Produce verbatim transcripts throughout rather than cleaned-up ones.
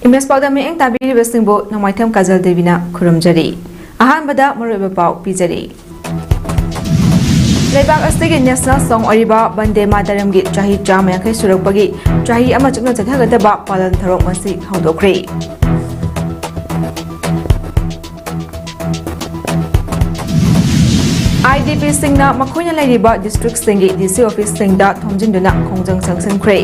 Image ꯄꯥꯎꯗ ꯃꯤꯠꯌꯦꯡ ꯇꯥꯕꯤꯔꯤꯕꯁꯤꯡꯕꯨ ꯅꯣꯡꯃꯥꯏꯊꯦꯝ ꯀꯥꯖꯜ ꯗꯦꯕꯤꯅ ꯈꯨꯔꯨꯝꯖꯔꯤ꯫ ꯑꯍꯥꯟꯕꯗ ꯃꯔꯨꯑꯣꯏꯕ ꯄꯥꯎ ꯄꯤꯖꯔꯤ꯫ ꯂꯩꯕꯥꯛ ꯑꯁꯤꯒꯤ ꯅꯦꯁꯅꯦꯜ ꯁꯣꯡ ꯑꯣꯏꯔꯤꯕ ꯕꯟꯗꯦ ꯃꯥꯇꯔꯝꯒꯤ ꯆꯍꯤ ꯆꯥꯝꯃ ꯌꯥꯡꯈꯩ ꯁꯨꯔꯛꯄꯒꯤ ꯆꯍꯤ ꯑꯃ ꯆꯨꯞꯅ ꯆꯠꯊꯒꯗꯕ ꯄꯥꯂꯟ ꯊꯧꯔꯝ ꯉꯁꯤ ꯍꯧꯗꯣꯛꯈ꯭ꯔꯦ꯫ IDPꯁꯤꯡꯅ ꯃꯈꯣꯏꯅ ꯂꯩꯔꯤꯕ ꯗꯤꯁꯇ꯭ꯔꯤꯛꯁꯤꯡꯒꯤ DC officeꯁꯤꯡꯗ ꯊꯣꯝꯖꯤꯟꯗꯨꯅ ꯈꯣꯡꯖꯪ ꯆꯪꯁꯤꯟꯈ꯭ꯔꯦ꯫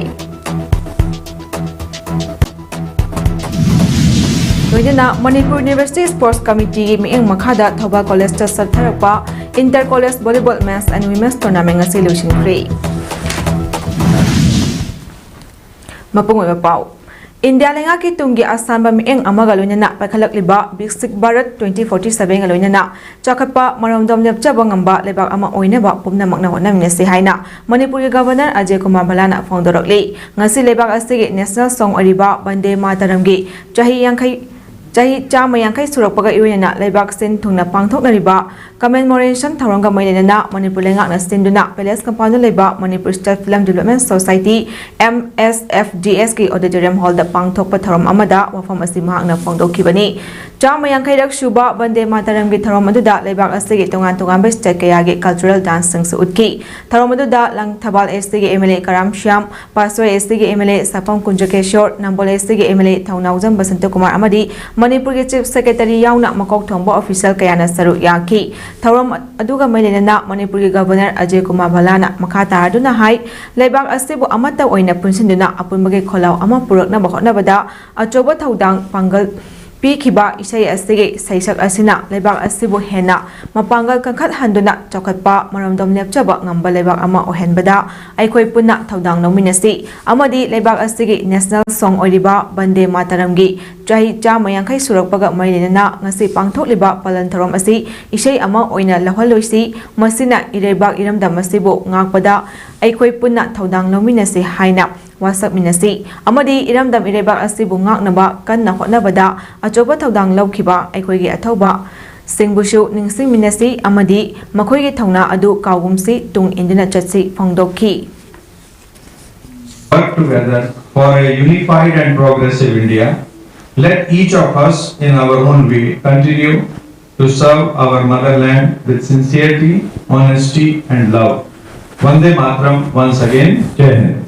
ꯂꯣꯏꯅꯅ ꯃꯅꯤꯄꯨꯔ University Sports Committeeꯒꯤ ꯃꯤꯠꯌꯦꯡ ꯃꯈꯥꯗ ꯊꯧꯕꯥꯜ ꯀꯣꯂꯦꯖꯇ ꯆꯠꯊꯔꯛꯄ Inter College Volleyball Men's and Women's Tournament ꯉꯁꯤ ꯂꯣꯏꯁꯤꯟꯈ꯭ꯔꯦ꯫ ꯃꯄꯨꯡ ꯑꯣꯏꯕ ꯄꯥꯎ꯫ ꯏꯟꯗꯤꯌꯥ ꯂꯩꯉꯥꯛꯀꯤ ꯇꯨꯡꯒꯤ ꯑꯁꯥꯟꯕ ꯃꯤꯠꯌꯦꯡ ꯑꯃꯒ ꯂꯣꯏꯅꯅ ꯄꯥꯏꯈꯠꯂꯛꯂꯤꯕ ꯕꯤꯛꯁꯤꯠ ꯚꯥꯔꯠ twenty forty sevenꯒ ꯂꯣꯏꯅꯅ ꯆꯥꯎꯈꯠꯄ ꯃꯔꯣꯝꯗꯣꯝ ꯂꯦꯞꯆꯕ ꯉꯝꯕ ꯂꯩꯕꯥꯛ ꯑꯃ ꯑꯣꯏꯅꯕ ꯄꯨꯝꯅꯃꯛꯅ ꯍꯣꯠꯅꯃꯤꯟꯅꯁꯤ ꯍꯥꯏꯅ ꯃꯅꯤꯄꯨꯔꯒꯤ ꯒꯚꯔꯅꯔ ꯑꯖꯌ ꯀꯨꯃꯥꯔ ꯚꯜꯂꯥꯅ ꯐꯣꯡꯗꯣꯔꯛꯂꯤ꯫ ꯉꯁꯤ ꯂꯩꯕꯥꯛ ꯑꯁꯤꯒꯤ ꯅꯦꯁꯅꯦꯜ ꯁꯣꯡ ꯑꯣꯏꯔꯤꯕ ꯕꯟꯗꯦ ꯃꯥꯇꯔꯝꯒꯤ ꯆꯍꯤ ꯌꯥꯡꯈꯩ, ꯆꯍꯤ ꯆꯥꯝꯃ ꯌꯥꯡꯈꯩ ꯁꯨꯔꯛꯄꯒ ꯏꯔꯣꯏꯅꯅ ꯂꯩꯕꯥꯛ ꯁꯤꯟ ꯊꯨꯡꯅ ꯄꯥꯡꯊꯣꯛꯅꯔꯤꯕ commemoration ꯊꯧꯔꯝꯒ ꯃꯔꯤ ꯂꯩꯅꯅ ꯃꯅꯤꯄꯨꯔ ꯂꯩꯉꯥꯛꯅ ꯁꯤꯟꯗꯨꯅ Palace Compoundꯗ ꯂꯩꯕ Manipur State Film Development Society, MSFDSꯀꯤ auditorium hallꯗ ꯄꯥꯡꯊꯣꯛꯄ ꯊꯧꯔꯝ ꯑꯃꯗ ꯋꯥꯐꯝ ꯑꯁꯤ ꯃꯍꯥꯛꯅ ꯐꯣꯡꯗꯣꯛꯈꯤꯕꯅꯤ꯫ ꯆꯥꯝꯃ ꯌꯥꯡꯈꯩꯔꯛ ꯁꯨꯕ ꯕꯟꯗꯦ ꯃꯥꯇꯔꯝꯒꯤ ꯊꯧꯔꯝ ꯑꯗꯨꯗ ꯂꯩꯕꯥꯛ ꯑꯁꯤꯒꯤ ꯇꯣꯉꯥꯟ ꯇꯣꯉꯥꯟꯕ state ꯀꯌꯥꯒꯤ cultural danceꯁꯤꯡꯁꯨ ꯎꯠꯈꯤ꯫ ꯊꯧꯔꯝ ꯑꯗꯨꯗ ꯂꯪꯊꯕꯥꯜ ACꯒꯤ MLA ꯀꯔꯥꯝ ꯁ꯭ꯌꯥꯝ, ꯄꯥꯠꯁꯣꯏ ACꯒꯤ MLA ꯁꯥꯄꯝ ꯀꯨꯟꯖꯀꯦꯁꯣꯔ, ꯅꯝꯕꯣꯜ ACꯒꯤ MLA ꯊꯧꯅꯥꯎꯖꯝ ꯕꯁꯟꯇꯀꯨꯃꯥꯔ ꯑꯃꯗꯤ ꯃꯅꯤꯄꯨꯔꯒꯤ Chief Secretary ꯌꯥꯎꯅ ꯃꯀꯣꯛ ꯊꯣꯡꯕ official ꯀꯌꯥꯅ ꯁꯔꯨꯛ ꯌꯥꯈꯤ꯫ ꯊꯧꯔꯝ ꯑꯗꯨꯒ ꯃꯔꯤ ꯂꯩꯅꯅ ꯃꯅꯤꯄꯨꯔꯒꯤ ꯒꯚꯔꯅꯔ ꯑꯖꯌ ꯀꯨꯃꯥꯔ ꯚꯜꯂꯥꯅ ꯃꯈꯥ ꯇꯥꯔꯗꯨꯅ ꯍꯥꯏ, ꯂꯩꯕꯥꯛ ꯑꯁꯤꯕꯨ ꯑꯃꯠꯇ ꯑꯣꯏꯅ ꯄꯨꯟꯁꯤꯟꯗꯨꯅ ꯑꯄꯨꯟꯕꯒꯤ ꯈꯣꯜꯂꯥꯎ ꯑꯃ ꯄꯨꯔꯛꯅꯕ ꯍꯣꯠꯅꯕꯗ ꯑꯆꯧꯕ ꯊꯧꯗꯥꯡ ꯄꯥꯡꯒꯜ ꯄꯤꯈꯤꯕ ꯏꯁꯩ ꯑꯁꯤꯒꯤ ꯁꯩꯁꯛ ꯑꯁꯤꯅ ꯂꯩꯕꯥꯛ ꯑꯁꯤꯕꯨ ꯍꯦꯟꯅ ꯃꯄꯥꯡꯒꯜ ꯀꯟꯈꯠꯍꯟꯗꯨꯅ ꯆꯥꯎꯈꯠꯄ ꯃꯔꯣꯝꯗꯣꯝ ꯂꯦꯞꯆꯕ ꯉꯝꯕ ꯂꯩꯕꯥꯛ ꯑꯃ ꯑꯣꯏꯍꯟꯕꯗ ꯑꯩꯈꯣꯏ ꯄꯨꯟꯅ ꯊꯧꯗꯥꯡ ꯂꯧꯃꯤꯟꯅꯁꯤ ꯑꯃꯗꯤ ꯂꯩꯕꯥꯛ ꯑꯁꯤꯒꯤ ꯅꯦꯁꯅꯦꯜ ꯁꯣꯡ ꯑꯣꯏꯔꯤꯕ ꯕꯟꯗꯦ ꯃꯥꯇꯔꯝꯒꯤ ꯆꯍꯤ ꯆꯥꯝꯃ ꯌꯥꯡꯈꯩ ꯁꯨꯔꯛꯄꯒ ꯃꯔꯤ ꯂꯩꯅꯅ ꯉꯁꯤ ꯄꯥꯡꯊꯣꯛꯂꯤꯕ ꯄꯥꯂꯟ ꯊꯧꯔꯝ ꯑꯁꯤ ꯏꯁꯩ ꯑꯃ ꯑꯣꯏꯅ ꯂꯧꯍꯜꯂꯣꯏꯁꯤ꯫ ꯃꯁꯤꯅ ꯏꯔꯩꯕꯥꯛ ꯏꯔꯝꯗꯝ ꯑꯁꯤꯕꯨ ꯉꯥꯛꯄꯗ ꯑꯩꯈꯣꯏ ꯄꯨꯟꯅ ꯊꯧꯗꯥꯡ ꯂꯧꯃꯤꯟꯅꯁꯤ ꯍꯥꯏꯅ ꯋꯥꯁꯛꯃꯤꯟꯅꯁꯤ ꯑꯃꯗꯤ ꯏꯔꯝꯗꯝ ꯏꯔꯩꯕꯥꯛ ꯑꯁꯤꯕꯨ ꯉꯥꯛꯅꯕ ꯀꯟꯅ ꯍꯣꯠꯅꯕꯗ ꯑꯆꯧꯕ ꯊꯧꯗꯥꯡ ꯂꯧꯈꯤꯕ ꯑꯩꯈꯣꯏꯒꯤ ꯑꯊꯧꯕꯁꯤꯡꯕꯨꯁꯨ ꯅꯤꯡꯁꯤꯡꯃꯤꯟꯅꯁꯤ ꯑꯃꯗꯤ ꯃꯈꯣꯏꯒꯤ ꯊꯧꯅꯥ ꯑꯗꯨ ꯀꯥꯎꯒꯨꯝꯁꯤ, ꯇꯨꯡ ꯏꯟꯗꯨꯅ ꯆꯠꯁꯤ ꯐꯣꯡꯗꯣꯛꯈꯤ꯫ Work together for a unified and progressive India. Let each of us, in our own way, continue to serve our motherland with sincerity, honesty, and love. Vande Mataram once again. Jai Hind.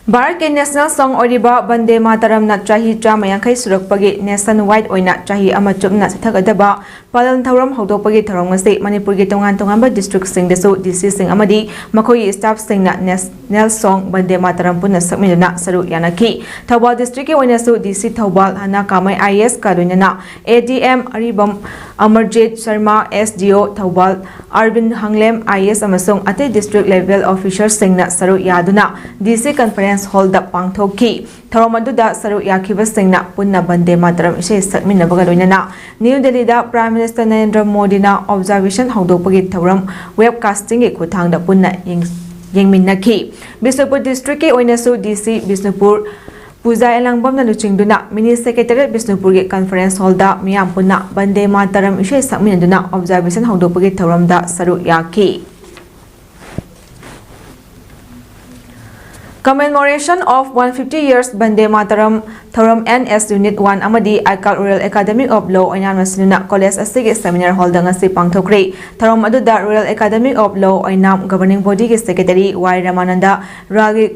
ꯚꯥꯔꯠꯀꯤ national ꯁꯣꯡ ꯑꯣꯏꯔꯤꯕ ꯕꯟꯗꯦ ꯃꯥꯇꯔꯝꯅ ꯆꯍꯤ ꯆꯥꯝꯃ ꯌꯥꯡꯈꯩ ꯁꯨꯔꯛꯄꯒꯤ nation ꯋꯥꯏꯗ ꯑꯣꯏꯅ ꯆꯍꯤ ꯑꯃ ꯆꯨꯞꯅ ꯆꯠꯊꯒꯗꯕ ꯄꯥꯂꯟ ꯊꯧꯔꯝ ꯍꯧꯗꯣꯛꯄꯒꯤ ꯊꯧꯔꯝ ꯑꯁꯤ ꯃꯅꯤꯄꯨꯔꯒꯤ ꯇꯣꯉꯥꯟ ꯇꯣꯉꯥꯟꯕ ꯗꯤꯁꯇ꯭ꯔꯤꯛꯁꯤꯡꯗꯁꯨ ꯗꯤ ꯁꯤꯁꯤꯡ ꯑꯃꯗꯤ ꯃꯈꯣꯏꯒꯤ ꯁ꯭ꯇꯥꯐꯁꯤꯡꯅ ꯅꯦꯁꯅꯦꯜ ꯁꯣꯡ ꯕꯟꯗꯦ ꯃꯥꯇꯔꯝ ꯄꯨꯟꯅ ꯁꯛꯃꯤꯟꯅꯗꯨꯅ ꯁꯔꯨꯛ ꯌꯥꯅꯈꯤ꯫ ꯊꯧꯕꯥꯜ ꯗꯤꯁꯇ꯭ꯔꯤꯛꯀꯤ ꯑꯣꯏꯅꯁꯨ ꯗꯤ ꯁꯤ ꯊꯧꯕꯥꯜ ꯍꯅꯥ ꯀꯥꯃꯩ ꯑꯥꯏ ꯑꯦ ꯑꯦꯁꯀ ꯂꯣꯏꯅꯅ ꯑꯦ ꯗꯤ ꯑꯦꯝ ꯑꯔꯤꯕꯝ ꯑꯃꯔꯖꯤꯠ ꯁꯔꯃ, ꯑꯦꯁ ꯗꯤ ꯑꯣ ꯊꯧꯕꯥꯜ ꯑꯥꯔꯕꯤꯟ ꯍꯥꯡꯂꯦꯝ ꯑꯥꯏ ꯑꯦ ꯑꯦꯁ ꯑꯃꯁꯨꯡ ꯑꯇꯩ ꯗꯤꯁꯇ꯭ꯔꯤꯛ ꯂꯦꯚꯦꯜ ꯑꯣꯐꯤꯁꯔꯁꯤꯡꯅ ꯁꯔꯨꯛ ꯌꯥꯗꯨꯅ ꯗꯤ ꯁꯤ ꯀꯟꯐꯔꯦꯟꯁ ꯍꯣꯜꯗ ꯄꯥꯡꯊꯣꯛꯈꯤ꯫ ꯊꯧꯔꯝ ꯑꯗꯨꯗ ꯁꯔꯨꯛ ꯌꯥꯈꯤꯕꯁꯤꯡꯅ ꯄꯨꯟꯅ ꯕꯟꯗꯦ ꯃꯥꯇꯔꯝ ꯏꯁꯩ ꯁꯛꯃꯤꯟꯅꯕꯒ ꯂꯣꯏꯅꯅ ꯅ꯭ꯌꯨ ꯗꯦꯜꯂꯤꯗ ꯄ꯭ꯔꯥꯏꯝ ꯃꯤꯅꯤꯁꯇꯔ ꯅꯔꯦꯟꯗ꯭ꯔ ꯃꯣꯗꯤꯅ ꯑꯣꯕꯖꯥꯔꯕꯦꯁꯟ ꯍꯧꯗꯣꯛꯄꯒꯤ ꯊꯧꯔꯝ ꯋꯦꯕ ꯀꯥꯁꯇꯤꯡꯒꯤ ꯈꯨꯠꯊꯥꯡꯗ ꯄꯨꯟꯅ ꯌꯦꯡ-, ꯌꯦꯡꯃꯤꯟꯅꯈꯤ꯫ ꯕꯤꯁꯅꯨꯄꯨꯔ ꯗꯤꯁꯇ꯭ꯔꯤꯛꯀꯤ ꯑꯣꯏꯅꯁꯨ ꯗꯤ ꯁꯤ ꯕꯤꯁꯅꯨꯄꯨꯔ ꯄꯨꯖꯥ ꯑꯦꯂꯥꯡꯕꯝꯅ ꯂꯨꯆꯤꯡꯗꯨꯅ ꯃꯤꯅꯤ ꯁꯦꯀ꯭ꯔꯦꯇꯦꯔꯤꯌꯦꯠ ꯕꯤꯁꯅꯨꯄꯨꯔꯒꯤ ꯀꯟꯐꯔꯦꯟꯁ ꯍꯣꯜꯗ ꯃꯤꯌꯥꯝ ꯄꯨꯟꯅ ꯕꯟꯗꯦ ꯃꯥꯇꯔꯝ ꯏꯁꯩ ꯁꯛꯃꯤꯟꯅꯗꯨꯅ ꯑꯣꯕꯖꯥꯔꯕꯦꯁꯟ ꯍꯧꯗꯣꯛꯄꯒꯤ ꯊꯧꯔꯝꯗ ꯁꯔꯨꯛ ꯌꯥꯈꯤ꯫ Commemoration of one fifty years Vande Mataram ꯊꯧꯔꯝ ꯑꯦꯟ ꯑꯦꯁ Unit one ꯑꯃꯗꯤ ꯑꯥꯏꯀꯥꯛ Royal Academy of Law ꯑꯣꯏꯅꯥꯝꯅ ꯁꯤꯟꯗꯨꯅ ꯀꯣꯂꯦꯖ ꯑꯁꯤꯒꯤ ꯁꯦꯃꯤꯅꯥꯔ ꯍꯣꯜꯗ ꯉꯁꯤ ꯄꯥꯡꯊꯣꯛꯈ꯭ꯔꯦ꯫ ꯊꯧꯔꯝ ꯑꯗꯨꯗ Royal Academy of Law ꯑꯣꯏꯅꯥꯝ governing bodyꯒꯤ ꯁꯦꯀ꯭ꯔꯦꯇꯔꯤ ꯋꯥꯏ ꯔꯃꯥꯅꯟꯗ, ꯔꯥꯜꯒꯤ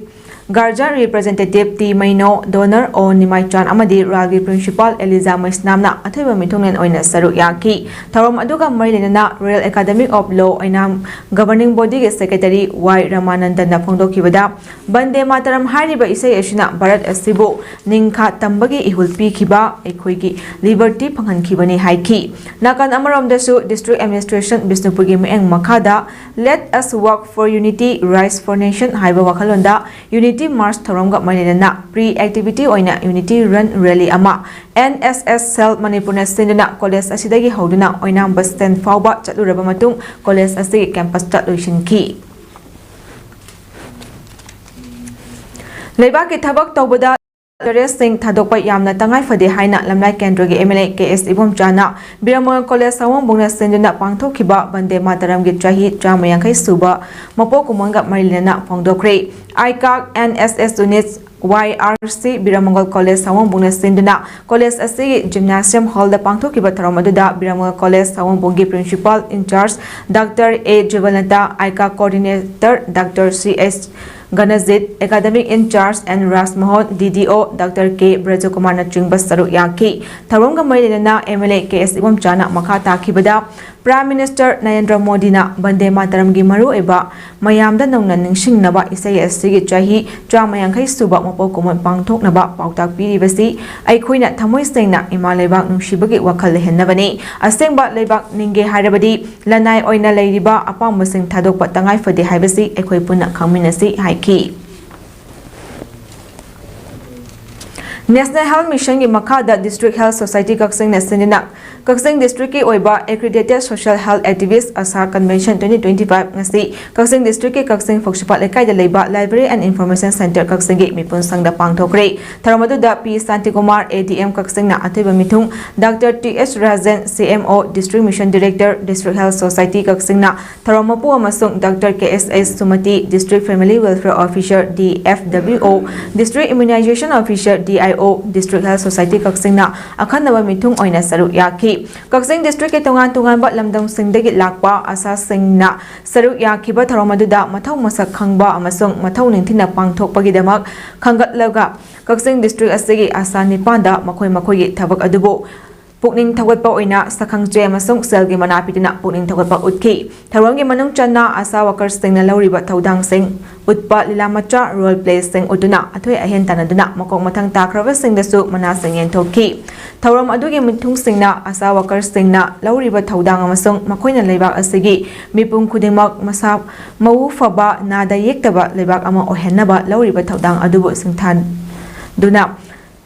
guardian representative T Meino, donor O Nimaichan ꯑꯃꯗꯤ ꯔꯥꯜꯒꯤ ꯄ꯭ꯔꯤꯟꯁꯤꯄꯥꯜ ꯑꯦꯂꯤꯖꯥ ꯃꯩꯁꯅꯥꯝꯅ ꯑꯊꯣꯏꯕ ꯃꯤꯊꯨꯡꯂꯦꯟ ꯑꯣꯏꯅ ꯁꯔꯨꯛ ꯌꯥꯈꯤ꯫ ꯊꯧꯔꯝ ꯑꯗꯨꯒ ꯃꯔꯤ ꯂꯩꯅꯅ Royal Academy of Law ꯑꯣꯏꯅꯥꯝ governing bodyꯒꯤ ꯁꯦꯀ꯭ꯔꯦꯇꯔꯤ ꯋꯥꯏ ꯔꯃꯥꯅꯟꯗꯟꯅ ꯐꯣꯡꯗꯣꯛꯈꯤꯕꯗ, ꯕꯟꯗꯦ ꯃꯥꯇꯔꯝ ꯍꯥꯏꯔꯤꯕ ꯏꯁꯩ ꯑꯁꯤꯅ ꯚꯥꯔꯠ ꯑꯁꯤꯕꯨ ꯅꯤꯡꯈꯥ ꯇꯝꯕꯒꯤ ꯏꯍꯨꯜ ꯄꯤꯈꯤꯕ, ꯑꯩꯈꯣꯏꯒꯤ ꯂꯤꯕꯔꯇꯤ ꯐꯪꯍꯟꯈꯤꯕꯅꯤ ꯍꯥꯏꯈꯤ꯫ ꯅꯥꯀꯟ ꯑꯃꯔꯣꯝꯗꯁꯨ ꯗꯤꯁꯇ꯭ꯔꯤꯛ ꯑꯦꯗꯃꯤꯅꯤꯁꯇ꯭ꯔꯦꯁꯟ ꯕꯤꯁꯅꯨꯄꯨꯔꯒꯤ ꯃꯤꯠꯌꯦꯡ ꯃꯈꯥꯗ Let us work for unity, rise for nation ꯍꯥꯏꯕ ꯋꯥꯈꯜꯂꯣꯟꯗ ꯌꯨꯅꯤꯇꯤ ꯃꯥꯔꯆ ꯊꯧꯔꯝꯒ ꯃꯔꯤ ꯂꯩꯅꯅ ꯄ꯭ꯔꯤ ꯑꯦꯛꯇꯤꯚꯤꯇꯤ ꯑꯣꯏꯅ ꯌꯨꯅꯤꯇꯤ ꯔꯟ ꯔꯦꯂꯤ ꯑꯃ ꯑꯦꯟ ꯑꯦꯁ ꯑꯦꯁ ꯁꯦꯜ ꯃꯅꯤꯄꯨꯔꯅ ꯁꯤꯟꯗꯨꯅ ꯀꯣꯂꯦꯖ ꯑꯁꯤꯗꯒꯤ ꯍꯧꯗꯨꯅ ꯑꯣꯏꯅꯥꯝ ꯕꯁ ꯁ꯭ꯇꯦꯟꯗ ꯐꯥꯎꯕ ꯆꯠꯂꯨꯔꯕ ꯃꯇꯨꯡ ꯀꯣꯂꯦꯖ ꯑꯁꯤꯒꯤ ꯀꯦꯝꯄꯁꯇ ꯂꯣꯏꯁꯤꯟꯈꯤ꯫ ꯂꯩꯕꯥꯛꯀꯤ ꯊꯕꯛ ꯇꯧꯕꯗ ꯇꯦꯔꯦꯁꯁꯤꯡ ꯊꯥꯗꯣꯛꯄ ꯌꯥꯝꯅ ꯇꯉꯥꯏ ꯐꯗꯦ ꯍꯥꯏꯅ ꯂꯝꯂꯥꯏ ꯀꯦꯟꯗ꯭ꯔꯒꯤ M L A K S ꯏꯕꯣꯝꯆꯥꯅ ꯕꯤꯔꯃꯣꯏ ꯀꯣꯂꯦꯖ ꯁꯑꯣꯝꯕꯨꯡꯅ ꯁꯤꯟꯗꯨꯅ ꯄꯥꯡꯊꯣꯛꯈꯤꯕ ꯕꯟꯗꯦ ꯃꯥꯇꯔꯝꯒꯤ ꯆꯍꯤ ꯆꯥꯝꯃ ꯌꯥꯡꯈꯩ ꯁꯨꯕ ꯃꯄꯣꯛ ꯀꯨꯝꯑꯣꯟꯒ ꯃꯔꯤ ꯂꯩꯅꯅ ꯐꯣꯡꯗꯣꯛꯈ꯭ꯔꯦ꯫ IQAC N S S unit Y R C Biramangal College ꯁꯥꯋꯣꯝꯕꯨꯡꯅ ꯁꯤꯟꯗꯨꯅ ꯀꯣꯂꯦꯖ ꯑꯁꯤꯒꯤ gymnasium hall ꯗ ꯄꯥꯡꯊꯣꯛꯈꯤꯕ ꯊꯧꯔꯝ ꯑꯗꯨꯗ ꯕꯤꯔꯃꯒꯜ ꯀꯣꯂꯦꯖ ꯁꯥꯋꯣꯝꯕꯨꯡꯒꯤ principal in charge Doctor A Jibalata, IQAC coordinator Doctor C H Ganajit, academic in charge N Rajmohan, D D O Doctor K ꯕ꯭ꯔꯖꯀꯨꯃꯥꯔꯅꯆꯤꯡꯕ ꯁꯔꯨꯛ ꯌꯥꯈꯤ꯫ ꯊꯧꯔꯝꯒ ꯃꯔꯤ ꯂꯩꯅꯅ M L A K S ꯏꯕꯣꯝꯆꯥꯅ ꯃꯈꯥ ꯇꯥꯈꯤꯕꯗ, Prime Minister ꯅꯔꯦꯟꯗ꯭ꯔ ꯃꯣꯗꯤꯅ ꯕꯟꯗꯦ ꯃꯥꯇꯔꯝꯒꯤ ꯃꯔꯨꯑꯣꯏꯕ ꯃꯌꯥꯝꯗ ꯅꯧꯅ ꯅꯤꯡꯁꯤꯡꯅꯕ ꯏꯁꯩ ꯑꯁꯤꯒꯤ ꯆꯍꯤ ꯆꯥꯝꯃ ꯌꯥꯡꯈꯩ ꯁꯨꯕ ꯃꯄꯣꯛ ꯀꯨꯝꯑꯣꯟ ꯄꯥꯡꯊꯣꯛꯅꯕ ꯄꯥꯎꯇꯥꯛ ꯄꯤꯔꯤꯕꯁꯤ ꯑꯩꯈꯣꯏꯅ ꯊꯃꯣꯏ ꯁꯦꯡꯅ ꯏꯃꯥ ꯂꯩꯕꯥꯛ ꯅꯨꯡꯁꯤꯕꯒꯤ ꯋꯥꯈꯜ ꯂꯩꯍꯟꯅꯕꯅꯤ꯫ ꯑꯁꯦꯡꯕ ꯂꯩꯕꯥꯛ ꯅꯤꯡꯒꯦ ꯍꯥꯏꯔꯕꯗꯤ ꯂꯅꯥꯏ ꯑꯣꯏꯅ ꯂꯩꯔꯤꯕ ꯑꯄꯥꯝꯕꯁꯤꯡ ꯊꯥꯗꯣꯛꯄ ꯇꯉꯥꯏ ꯐꯗꯦ ꯍꯥꯏꯕꯁꯤ ꯑꯩꯈꯣꯏ ꯄꯨꯟꯅ ꯈꯪꯃꯤꯟꯅꯁꯤ ꯍꯥꯏꯈꯤ꯫ National Health Mission ꯒꯤ ꯃꯈꯥꯗ District Health Society ꯀꯛꯆꯤꯡꯅ ꯁꯤꯟꯗꯨꯅ ꯀꯛꯆꯤꯡ district ꯀꯤ ꯑꯣꯏꯕ Accredited Social Health Activist ASHA Convention twenty twenty-five ꯉꯁꯤ ꯀꯛꯆꯤꯡ district ꯀꯤ ꯀꯛꯆꯤꯡ ꯐꯧꯁꯤꯄꯥꯠ ꯂꯩꯀꯥꯏꯗ ꯂꯩꯕ Library and Information Centre ꯀꯛꯆꯤꯡꯒꯤ ꯃꯤꯄꯨꯟ ꯁꯪꯗ ꯄꯥꯡꯊꯣꯛꯈ꯭ꯔꯦ꯫ ꯊꯧꯔꯝ ꯑꯗꯨꯗ P Shantikumar, A D M ꯀꯛꯆꯤꯡꯅ ꯑꯊꯣꯏꯕ ꯃꯤꯊꯨꯡ, Doctor T H Rajen, C M O, District Mission Director, District Health Society ꯀꯛꯆꯤꯡꯅ ꯊꯧꯔꯝ ꯃꯄꯨ ꯑꯃꯁꯨꯡ Doctor K S H ꯁꯨꯃꯇꯤ, District Family Welfare Officer, D F W O, District Immunization Officer, D I O, District Health Society ꯀꯛꯆꯤꯡꯅ ꯑꯈꯟꯅꯕ ꯃꯤꯊꯨꯡ ꯑꯣꯏꯅ ꯁꯔꯨꯛ ꯌꯥꯈꯤ꯫ ꯀꯛꯆꯤꯡ district ꯀꯤ ꯇꯣꯉꯥꯟ ꯇꯣꯉꯥꯟꯕ ꯂꯝꯗꯝꯁꯤꯡꯗꯒꯤ ꯂꯥꯛꯄ ASHA ꯁꯤꯡꯅ ꯁꯔꯨꯛ ꯌꯥꯈꯤꯕ ꯊꯧꯔꯝ ꯑꯗꯨꯗ ꯃꯊꯧ ꯃꯁꯛ ꯈꯪꯕ ꯑꯃꯁꯨꯡ ꯃꯊꯧ ꯅꯤꯡꯊꯤꯅ ꯄꯥꯡꯊꯣꯛꯄꯒꯤꯗꯃꯛ ꯈꯟꯒꯠꯂꯒ ꯀꯛꯆꯤꯡ district ꯑꯁꯤꯒꯤ ASHA ꯅꯤꯄꯥꯟꯗ ꯃꯈꯣꯏ ꯃꯈꯣꯏꯒꯤ ꯊꯕꯛ ꯑꯗꯨꯕꯨ ꯄꯨꯛꯅꯤꯡ ꯊꯧꯒꯠꯄ ꯑꯣꯏꯅ ꯁꯛꯈꯪꯆꯦ ꯑꯃꯁꯨꯡ ꯁꯦꯜꯒꯤ ꯃꯅꯥ ꯄꯤꯗꯨꯅ ꯄꯨꯛꯅꯤꯡ ꯊꯧꯒꯠꯄ ꯎꯠꯈꯤ꯫ ꯊꯧꯔꯝꯒꯤ ꯃꯅꯨꯡ ꯆꯟꯅ ASHA workers ꯁꯤꯡꯅ ꯂꯧꯔꯤꯕ ꯊꯧꯗꯥꯡꯁꯤꯡ ꯎꯠꯄ ꯂꯤꯂꯥ ꯃꯆꯥ, role play ꯁꯤꯡ ꯎꯠꯇꯨꯅ ꯑꯊꯣꯏ ꯑꯍꯦꯟ ꯇꯥꯟꯅꯗꯨꯅ ꯃꯀꯣꯛ ꯃꯊꯪ ꯇꯥꯈ꯭ꯔꯕꯁꯤꯡꯗꯁꯨ ꯃꯅꯥꯁꯤꯡ ꯌꯦꯟꯊꯣꯛꯈꯤ꯫ ꯊꯧꯔꯝ ꯑꯗꯨꯒꯤ ꯃꯤꯊꯨꯡꯁꯤꯡꯅ ASHA workers ꯁꯤꯡꯅ ꯂꯧꯔꯤꯕ ꯊꯧꯗꯥꯡ ꯑꯃꯁꯨꯡ ꯃꯈꯣꯏꯅ ꯂꯩꯕꯥꯛ ꯑꯁꯤꯒꯤ ꯃꯤꯄꯨꯝ ꯈꯨꯗꯤꯡꯃꯛ ꯃꯁꯥ ꯃꯎ ꯐꯕ, ꯅꯥꯗ ꯌꯦꯛꯇꯕ ꯂꯩꯕꯥꯛ ꯑꯃ ꯑꯣꯏꯍꯟꯅꯕ ꯂꯧꯔꯤꯕ ꯊꯧꯗꯥꯡ ꯑꯗꯨꯕꯨ ꯁꯤꯡꯊꯥꯗꯨꯅ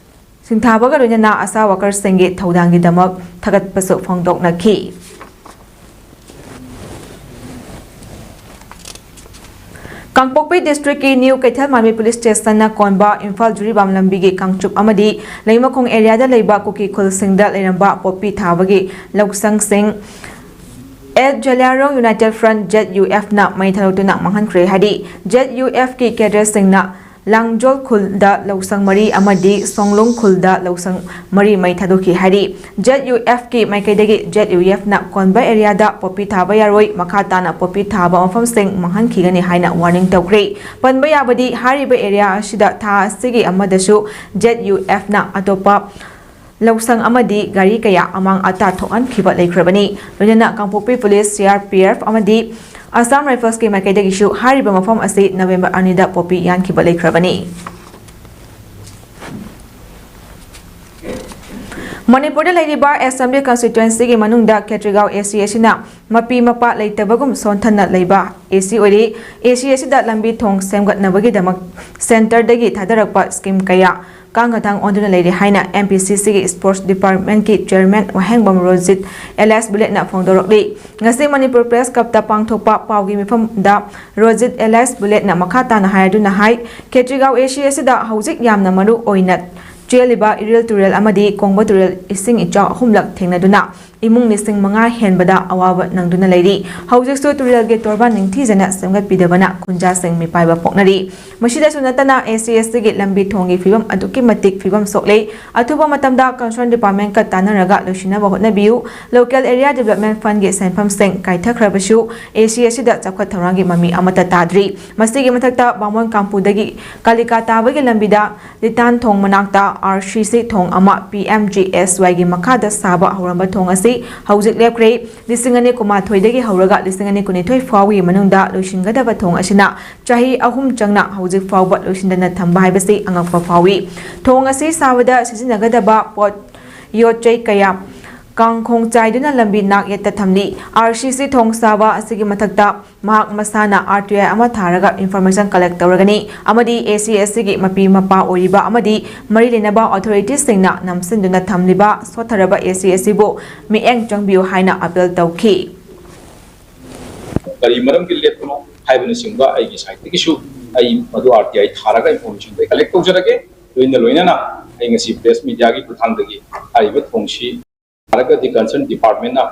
ꯁꯤꯡꯊꯥꯕꯒ ꯂꯣꯏꯅꯅ ASHA workers ꯁꯤꯡꯒꯤ ꯊꯧꯗꯥꯡꯒꯤꯗꯃꯛ ꯊꯥꯒꯠꯄꯁꯨ ꯐꯣꯡꯗꯣꯛꯅꯈꯤ꯫ ꯀꯥꯡꯄꯣꯛꯄꯤ district ꯀꯤ New ꯀꯩꯊꯦꯜ ꯃꯥꯟꯕꯤ police station ꯅ ꯀꯣꯟꯕ ꯏꯝꯐꯥꯜ ꯖꯤꯔꯤꯕꯥꯝ ꯂꯝꯕꯤꯒꯤ ꯀꯥꯡꯆꯨꯞ ꯑꯃꯗꯤ ꯂꯩꯃꯈꯣꯡ area ꯗ ꯂꯩꯕ ꯀꯨꯀꯤ ꯈꯨꯜꯁꯤꯡꯗ ꯂꯩꯔꯝꯕ ꯄꯣꯄꯤ ꯊꯥꯕꯒꯤ ꯂꯧꯁꯪꯁꯤꯡ eight Zeliangrong United Front, Z U F ꯅ ꯃꯩ ꯊꯥꯗꯣꯛꯇꯨꯅ ꯃꯥꯡꯍꯟꯈ꯭ꯔꯦ ꯍꯥꯏꯔꯤ꯫ Z U F ꯀꯤ cadre ꯁꯤꯡꯅ ꯂꯥꯡꯖꯣꯜ ꯈꯨꯜꯗ ꯂꯧꯁꯪ ꯃꯔꯤ ꯑꯃꯗꯤ ꯁꯣꯡꯂꯣꯡ ꯈꯨꯜꯗ ꯂꯧꯁꯪ ꯃꯔꯤ ꯃꯩ ꯊꯥꯗꯣꯛꯈꯤ ꯍꯥꯏꯔꯤ꯫ ZUF ꯀꯤ ꯃꯥꯏꯀꯩꯗꯒꯤ ZUF ꯅ ꯀꯣꯟꯕ area ꯗ ꯄꯣꯄꯤ ꯊꯥꯕ ꯌꯥꯔꯣꯏ, ꯃꯈꯥ ꯇꯥꯅ ꯄꯣꯄꯤ ꯊꯥꯕ ꯃꯐꯝꯁꯤꯡ ꯃꯥꯡꯍꯟꯈꯤꯒꯅꯤ ꯍꯥꯏꯅ warning ꯇꯧꯈ꯭ꯔꯦ꯫ ꯄꯟꯕ ꯌꯥꯕꯗꯤ ꯍꯥꯏꯔꯤꯕ area ꯑꯁꯤꯗ ꯊꯥ ꯑꯁꯤꯒꯤ ꯑꯃꯗꯁꯨ ZUF ꯅ ꯑꯇꯣꯞꯄ ꯂꯧꯁꯪ ꯑꯃꯗꯤ ꯒꯥꯔꯤ ꯀꯌꯥ ꯑꯃꯥꯡ ꯑꯇꯥ ꯊꯣꯛꯍꯟꯈꯤꯕ ꯂꯩꯈ꯭ꯔꯕꯅꯤ꯫ ꯂꯣꯏꯅꯅ ꯀꯥꯡꯄꯣꯛꯄꯤ Police, CRPF ꯑꯃꯗꯤ Assam Rifles ꯀꯤ ꯃꯥꯏꯀꯩꯗꯒꯤꯁꯨ ꯍꯥꯏꯔꯤꯕ ꯃꯐꯝ ꯑꯁꯤ November ꯑꯅꯤꯗ ꯄꯣꯄꯤ ꯌꯥꯟꯈꯤꯕ ꯂꯩꯈ꯭ꯔꯕꯅꯤ꯫ ꯃꯅꯤꯄꯨꯔꯗ ꯂꯩꯔꯤꯕ Assembly Constituency ꯒꯤ ꯃꯅꯨꯡꯗ ꯈꯦꯇ꯭ꯔꯤꯒꯥꯎ AC ꯑꯁꯤꯅ ꯃꯄꯤ ꯃꯄꯥ ꯂꯩꯇꯕꯒꯨꯝ ꯁꯣꯟꯊꯅ ꯂꯩꯕ AC ꯑꯣꯏꯔꯤ꯫ AC ꯑꯁꯤꯗ ꯂꯝꯕꯤ ꯊꯣꯡ ꯁꯦꯝꯒꯠꯅꯕꯒꯤꯗꯃꯛ centre ꯗꯒꯤ ꯊꯥꯗꯔꯛꯄ scheme ꯀꯌꯥ ꯀꯥꯡꯒꯊꯥꯡ ꯑꯣꯟꯗꯨꯅ ꯂꯩꯔꯤ ꯍꯥꯏꯅ MPCC ꯒꯤ Sports Department ꯀꯤ Chairman ꯋꯥꯍꯦꯡꯕꯝ ꯔꯣꯖꯤꯠ alias ꯕꯨꯂꯦꯠꯅ ꯐꯣꯡꯗꯣꯔꯛꯂꯤ꯫ ꯉꯁꯤ ꯃꯅꯤꯄꯨꯔ Press Club ꯇ ꯄꯥꯡꯊꯣꯛꯄ ꯄꯥꯎꯒꯤ ꯃꯤꯐꯝꯗ ꯔꯣꯖꯤꯠ alias ꯕꯨꯂꯦꯠꯅ ꯃꯈꯥ ꯇꯥꯅ ꯍꯥꯏꯗꯨꯅ ꯍꯥꯏ, ꯈꯦꯇ꯭ꯔꯤꯒꯥꯎ AC ꯑꯁꯤꯗ ꯍꯧꯖꯤꯛ ꯌꯥꯝꯅ ꯃꯔꯨ ꯑꯣꯏꯅ ꯆꯦꯜꯂꯤꯕ ꯏꯔꯤꯜ ꯇꯨꯔꯦꯜ ꯑꯃꯗꯤ ꯀꯣꯡꯕ ꯇꯨꯔꯦꯜ ꯏꯁꯤꯡ ꯏꯆꯥꯎ ꯑꯍꯨꯝꯂꯛ ꯊꯦꯡꯅꯗꯨꯅ ꯏꯃꯨꯡ ꯂꯤꯁꯤꯡ ꯃꯉꯥ ꯍꯦꯟꯕꯗ ꯑꯋꯥꯕ ꯅꯪꯗꯨꯅ ꯂꯩꯔꯤ꯫ ꯍꯧꯖꯤꯛꯁꯨ ꯇꯨꯔꯦꯜꯒꯤ ꯇꯣꯔꯕꯥꯟ ꯅꯤꯡꯊꯤꯖꯅ ꯁꯦꯝꯒꯠꯄꯤꯗꯕꯅ ꯈꯨꯟꯖꯥꯁꯤꯡ ꯃꯤꯄꯥꯏꯕ ꯄꯣꯛꯅꯔꯤ꯫ ꯃꯁꯤꯗꯁꯨ ꯅꯠꯇꯅ, AC ST ꯒꯤ ꯂꯝꯕꯤ ꯊꯣꯡꯒꯤ ꯐꯤꯕꯝ ꯑꯗꯨꯛꯀꯤ ꯃꯇꯤꯛ ꯐꯤꯕꯝ ꯁꯣꯛꯂꯦ꯫ ꯑꯊꯨꯕ ꯃꯇꯝꯗ concern department ꯀ ꯇꯥꯟꯅꯔꯒ ꯂꯣꯏꯁꯤꯟꯅꯕ ꯍꯣꯠꯅꯕꯤꯌꯨ꯫ Local Area Development Fund ꯒꯤ ꯁꯦꯟꯐꯝꯁꯤꯡ ꯀꯥꯏꯊꯈ꯭ꯔꯕꯁꯨ, AC ꯑꯁꯤꯗ ꯆꯥꯎꯈꯠ ꯊꯧꯔꯥꯡꯒꯤ ꯃꯃꯤ ꯑꯃꯠꯇ ꯇꯥꯗ꯭ꯔꯤ꯫ ꯃꯁꯤꯒꯤ ꯃꯊꯛꯇ, ꯕꯥꯃꯣꯟ ꯀꯥꯡꯄꯨꯗꯒꯤ ꯀꯥꯂꯤꯀꯥ ꯇꯥꯕꯒꯤ ꯂꯝꯕꯤꯗ ꯂꯤꯇꯥꯟ ꯊꯣꯡ ꯃꯅꯥꯛꯇ RCC ꯊꯣꯡ ꯑꯃ PMGSY ꯒꯤ ꯃꯈꯥꯗ ꯁꯥꯕ ꯍꯧꯔꯝꯕ ꯊꯣꯡ ꯑꯁꯤ ꯍꯧꯖꯤꯛ ꯂꯦꯞꯈ꯭ꯔꯦ꯫ ꯂꯤꯁꯤꯡ ꯑꯅꯤ ꯀꯨꯟꯃꯥꯊꯣꯏꯗꯒꯤ ꯍꯧꯔꯒ ꯂꯤꯁꯤꯡ ꯑꯅꯤ ꯀꯨꯟꯅꯤꯊꯣꯏ ꯐꯥꯎꯒꯤ ꯃꯅꯨꯡꯗ ꯂꯣꯏꯁꯤꯟꯒꯗꯕ ꯊꯣꯡ ꯑꯁꯤꯅ ꯆꯍꯤ ꯑꯍꯨꯝ ꯆꯪꯅ ꯍꯧꯖꯤꯛ ꯐꯥꯎꯕ ꯂꯣꯏꯁꯤꯟꯗꯅ ꯊꯝꯕ ꯍꯥꯏꯕꯁꯤ ꯑꯉꯛꯄ ꯐꯥꯎꯏ꯫ ꯊꯣꯡ ꯑꯁꯤ ꯁꯥꯕꯗ ꯁꯤꯖꯤꯟꯅꯒꯗꯕ ꯄꯣꯠ ꯌꯣꯠ ꯆꯩ ꯀꯌꯥ ꯀꯥꯡꯈꯣꯡ ꯆꯥꯏꯗꯨꯅ ꯂꯝꯕꯤ ꯅꯥꯛ ꯌꯦꯠꯇ ꯊꯝꯂꯤ꯫ RCC ꯊꯣꯡ ꯁꯥꯕ ꯑꯁꯤꯒꯤ ꯃꯊꯛꯇ ꯃꯍꯥꯛ ꯃꯁꯥꯅ RTI ꯑꯃ ꯊꯥꯔꯒ information collect ꯇꯧꯔꯒꯅꯤ ꯑꯃꯗꯤ AC ST ꯒꯤ ꯃꯄꯤ ꯃꯄꯥ ꯑꯣꯏꯔꯤꯕ ꯑꯃꯗꯤ ꯃꯔꯤ ꯂꯩꯅꯕ authority ꯁꯤꯡꯅ ꯅꯝꯁꯤꯟꯗꯨꯅ ꯊꯝꯂꯤꯕ ꯁꯣꯠꯊꯔꯕ AC ꯑꯁꯤꯕꯨ ꯃꯤꯠꯌꯦꯡ ꯆꯪꯕꯤꯌꯨ ꯍꯥꯏꯅ appeal ꯇꯧꯈꯤ꯫ ꯀꯔꯤ ꯃꯔꯝꯒꯤ ꯂꯦꯞꯄꯅꯣ ꯍꯥꯏꯕꯅꯆꯤꯡꯕ ꯑꯩꯒꯤ side ꯇꯒꯤꯁꯨ ꯑꯩ ꯃꯗꯨ RTI ꯊꯥꯔꯒ information ꯗꯣ ꯑꯩ collect ꯇꯧꯖꯔꯒꯦ꯫ ꯂꯣꯏꯅ ꯂꯣꯏꯅꯅ ꯑꯩ ꯉꯁꯤ press media ꯒꯤ ꯈꯨꯠꯊꯥꯡꯗꯒꯤ ꯍꯥꯏꯔꯤꯕ ꯊꯣꯡꯁꯤ ꯊꯥꯔꯒꯗꯤ concern department ꯅ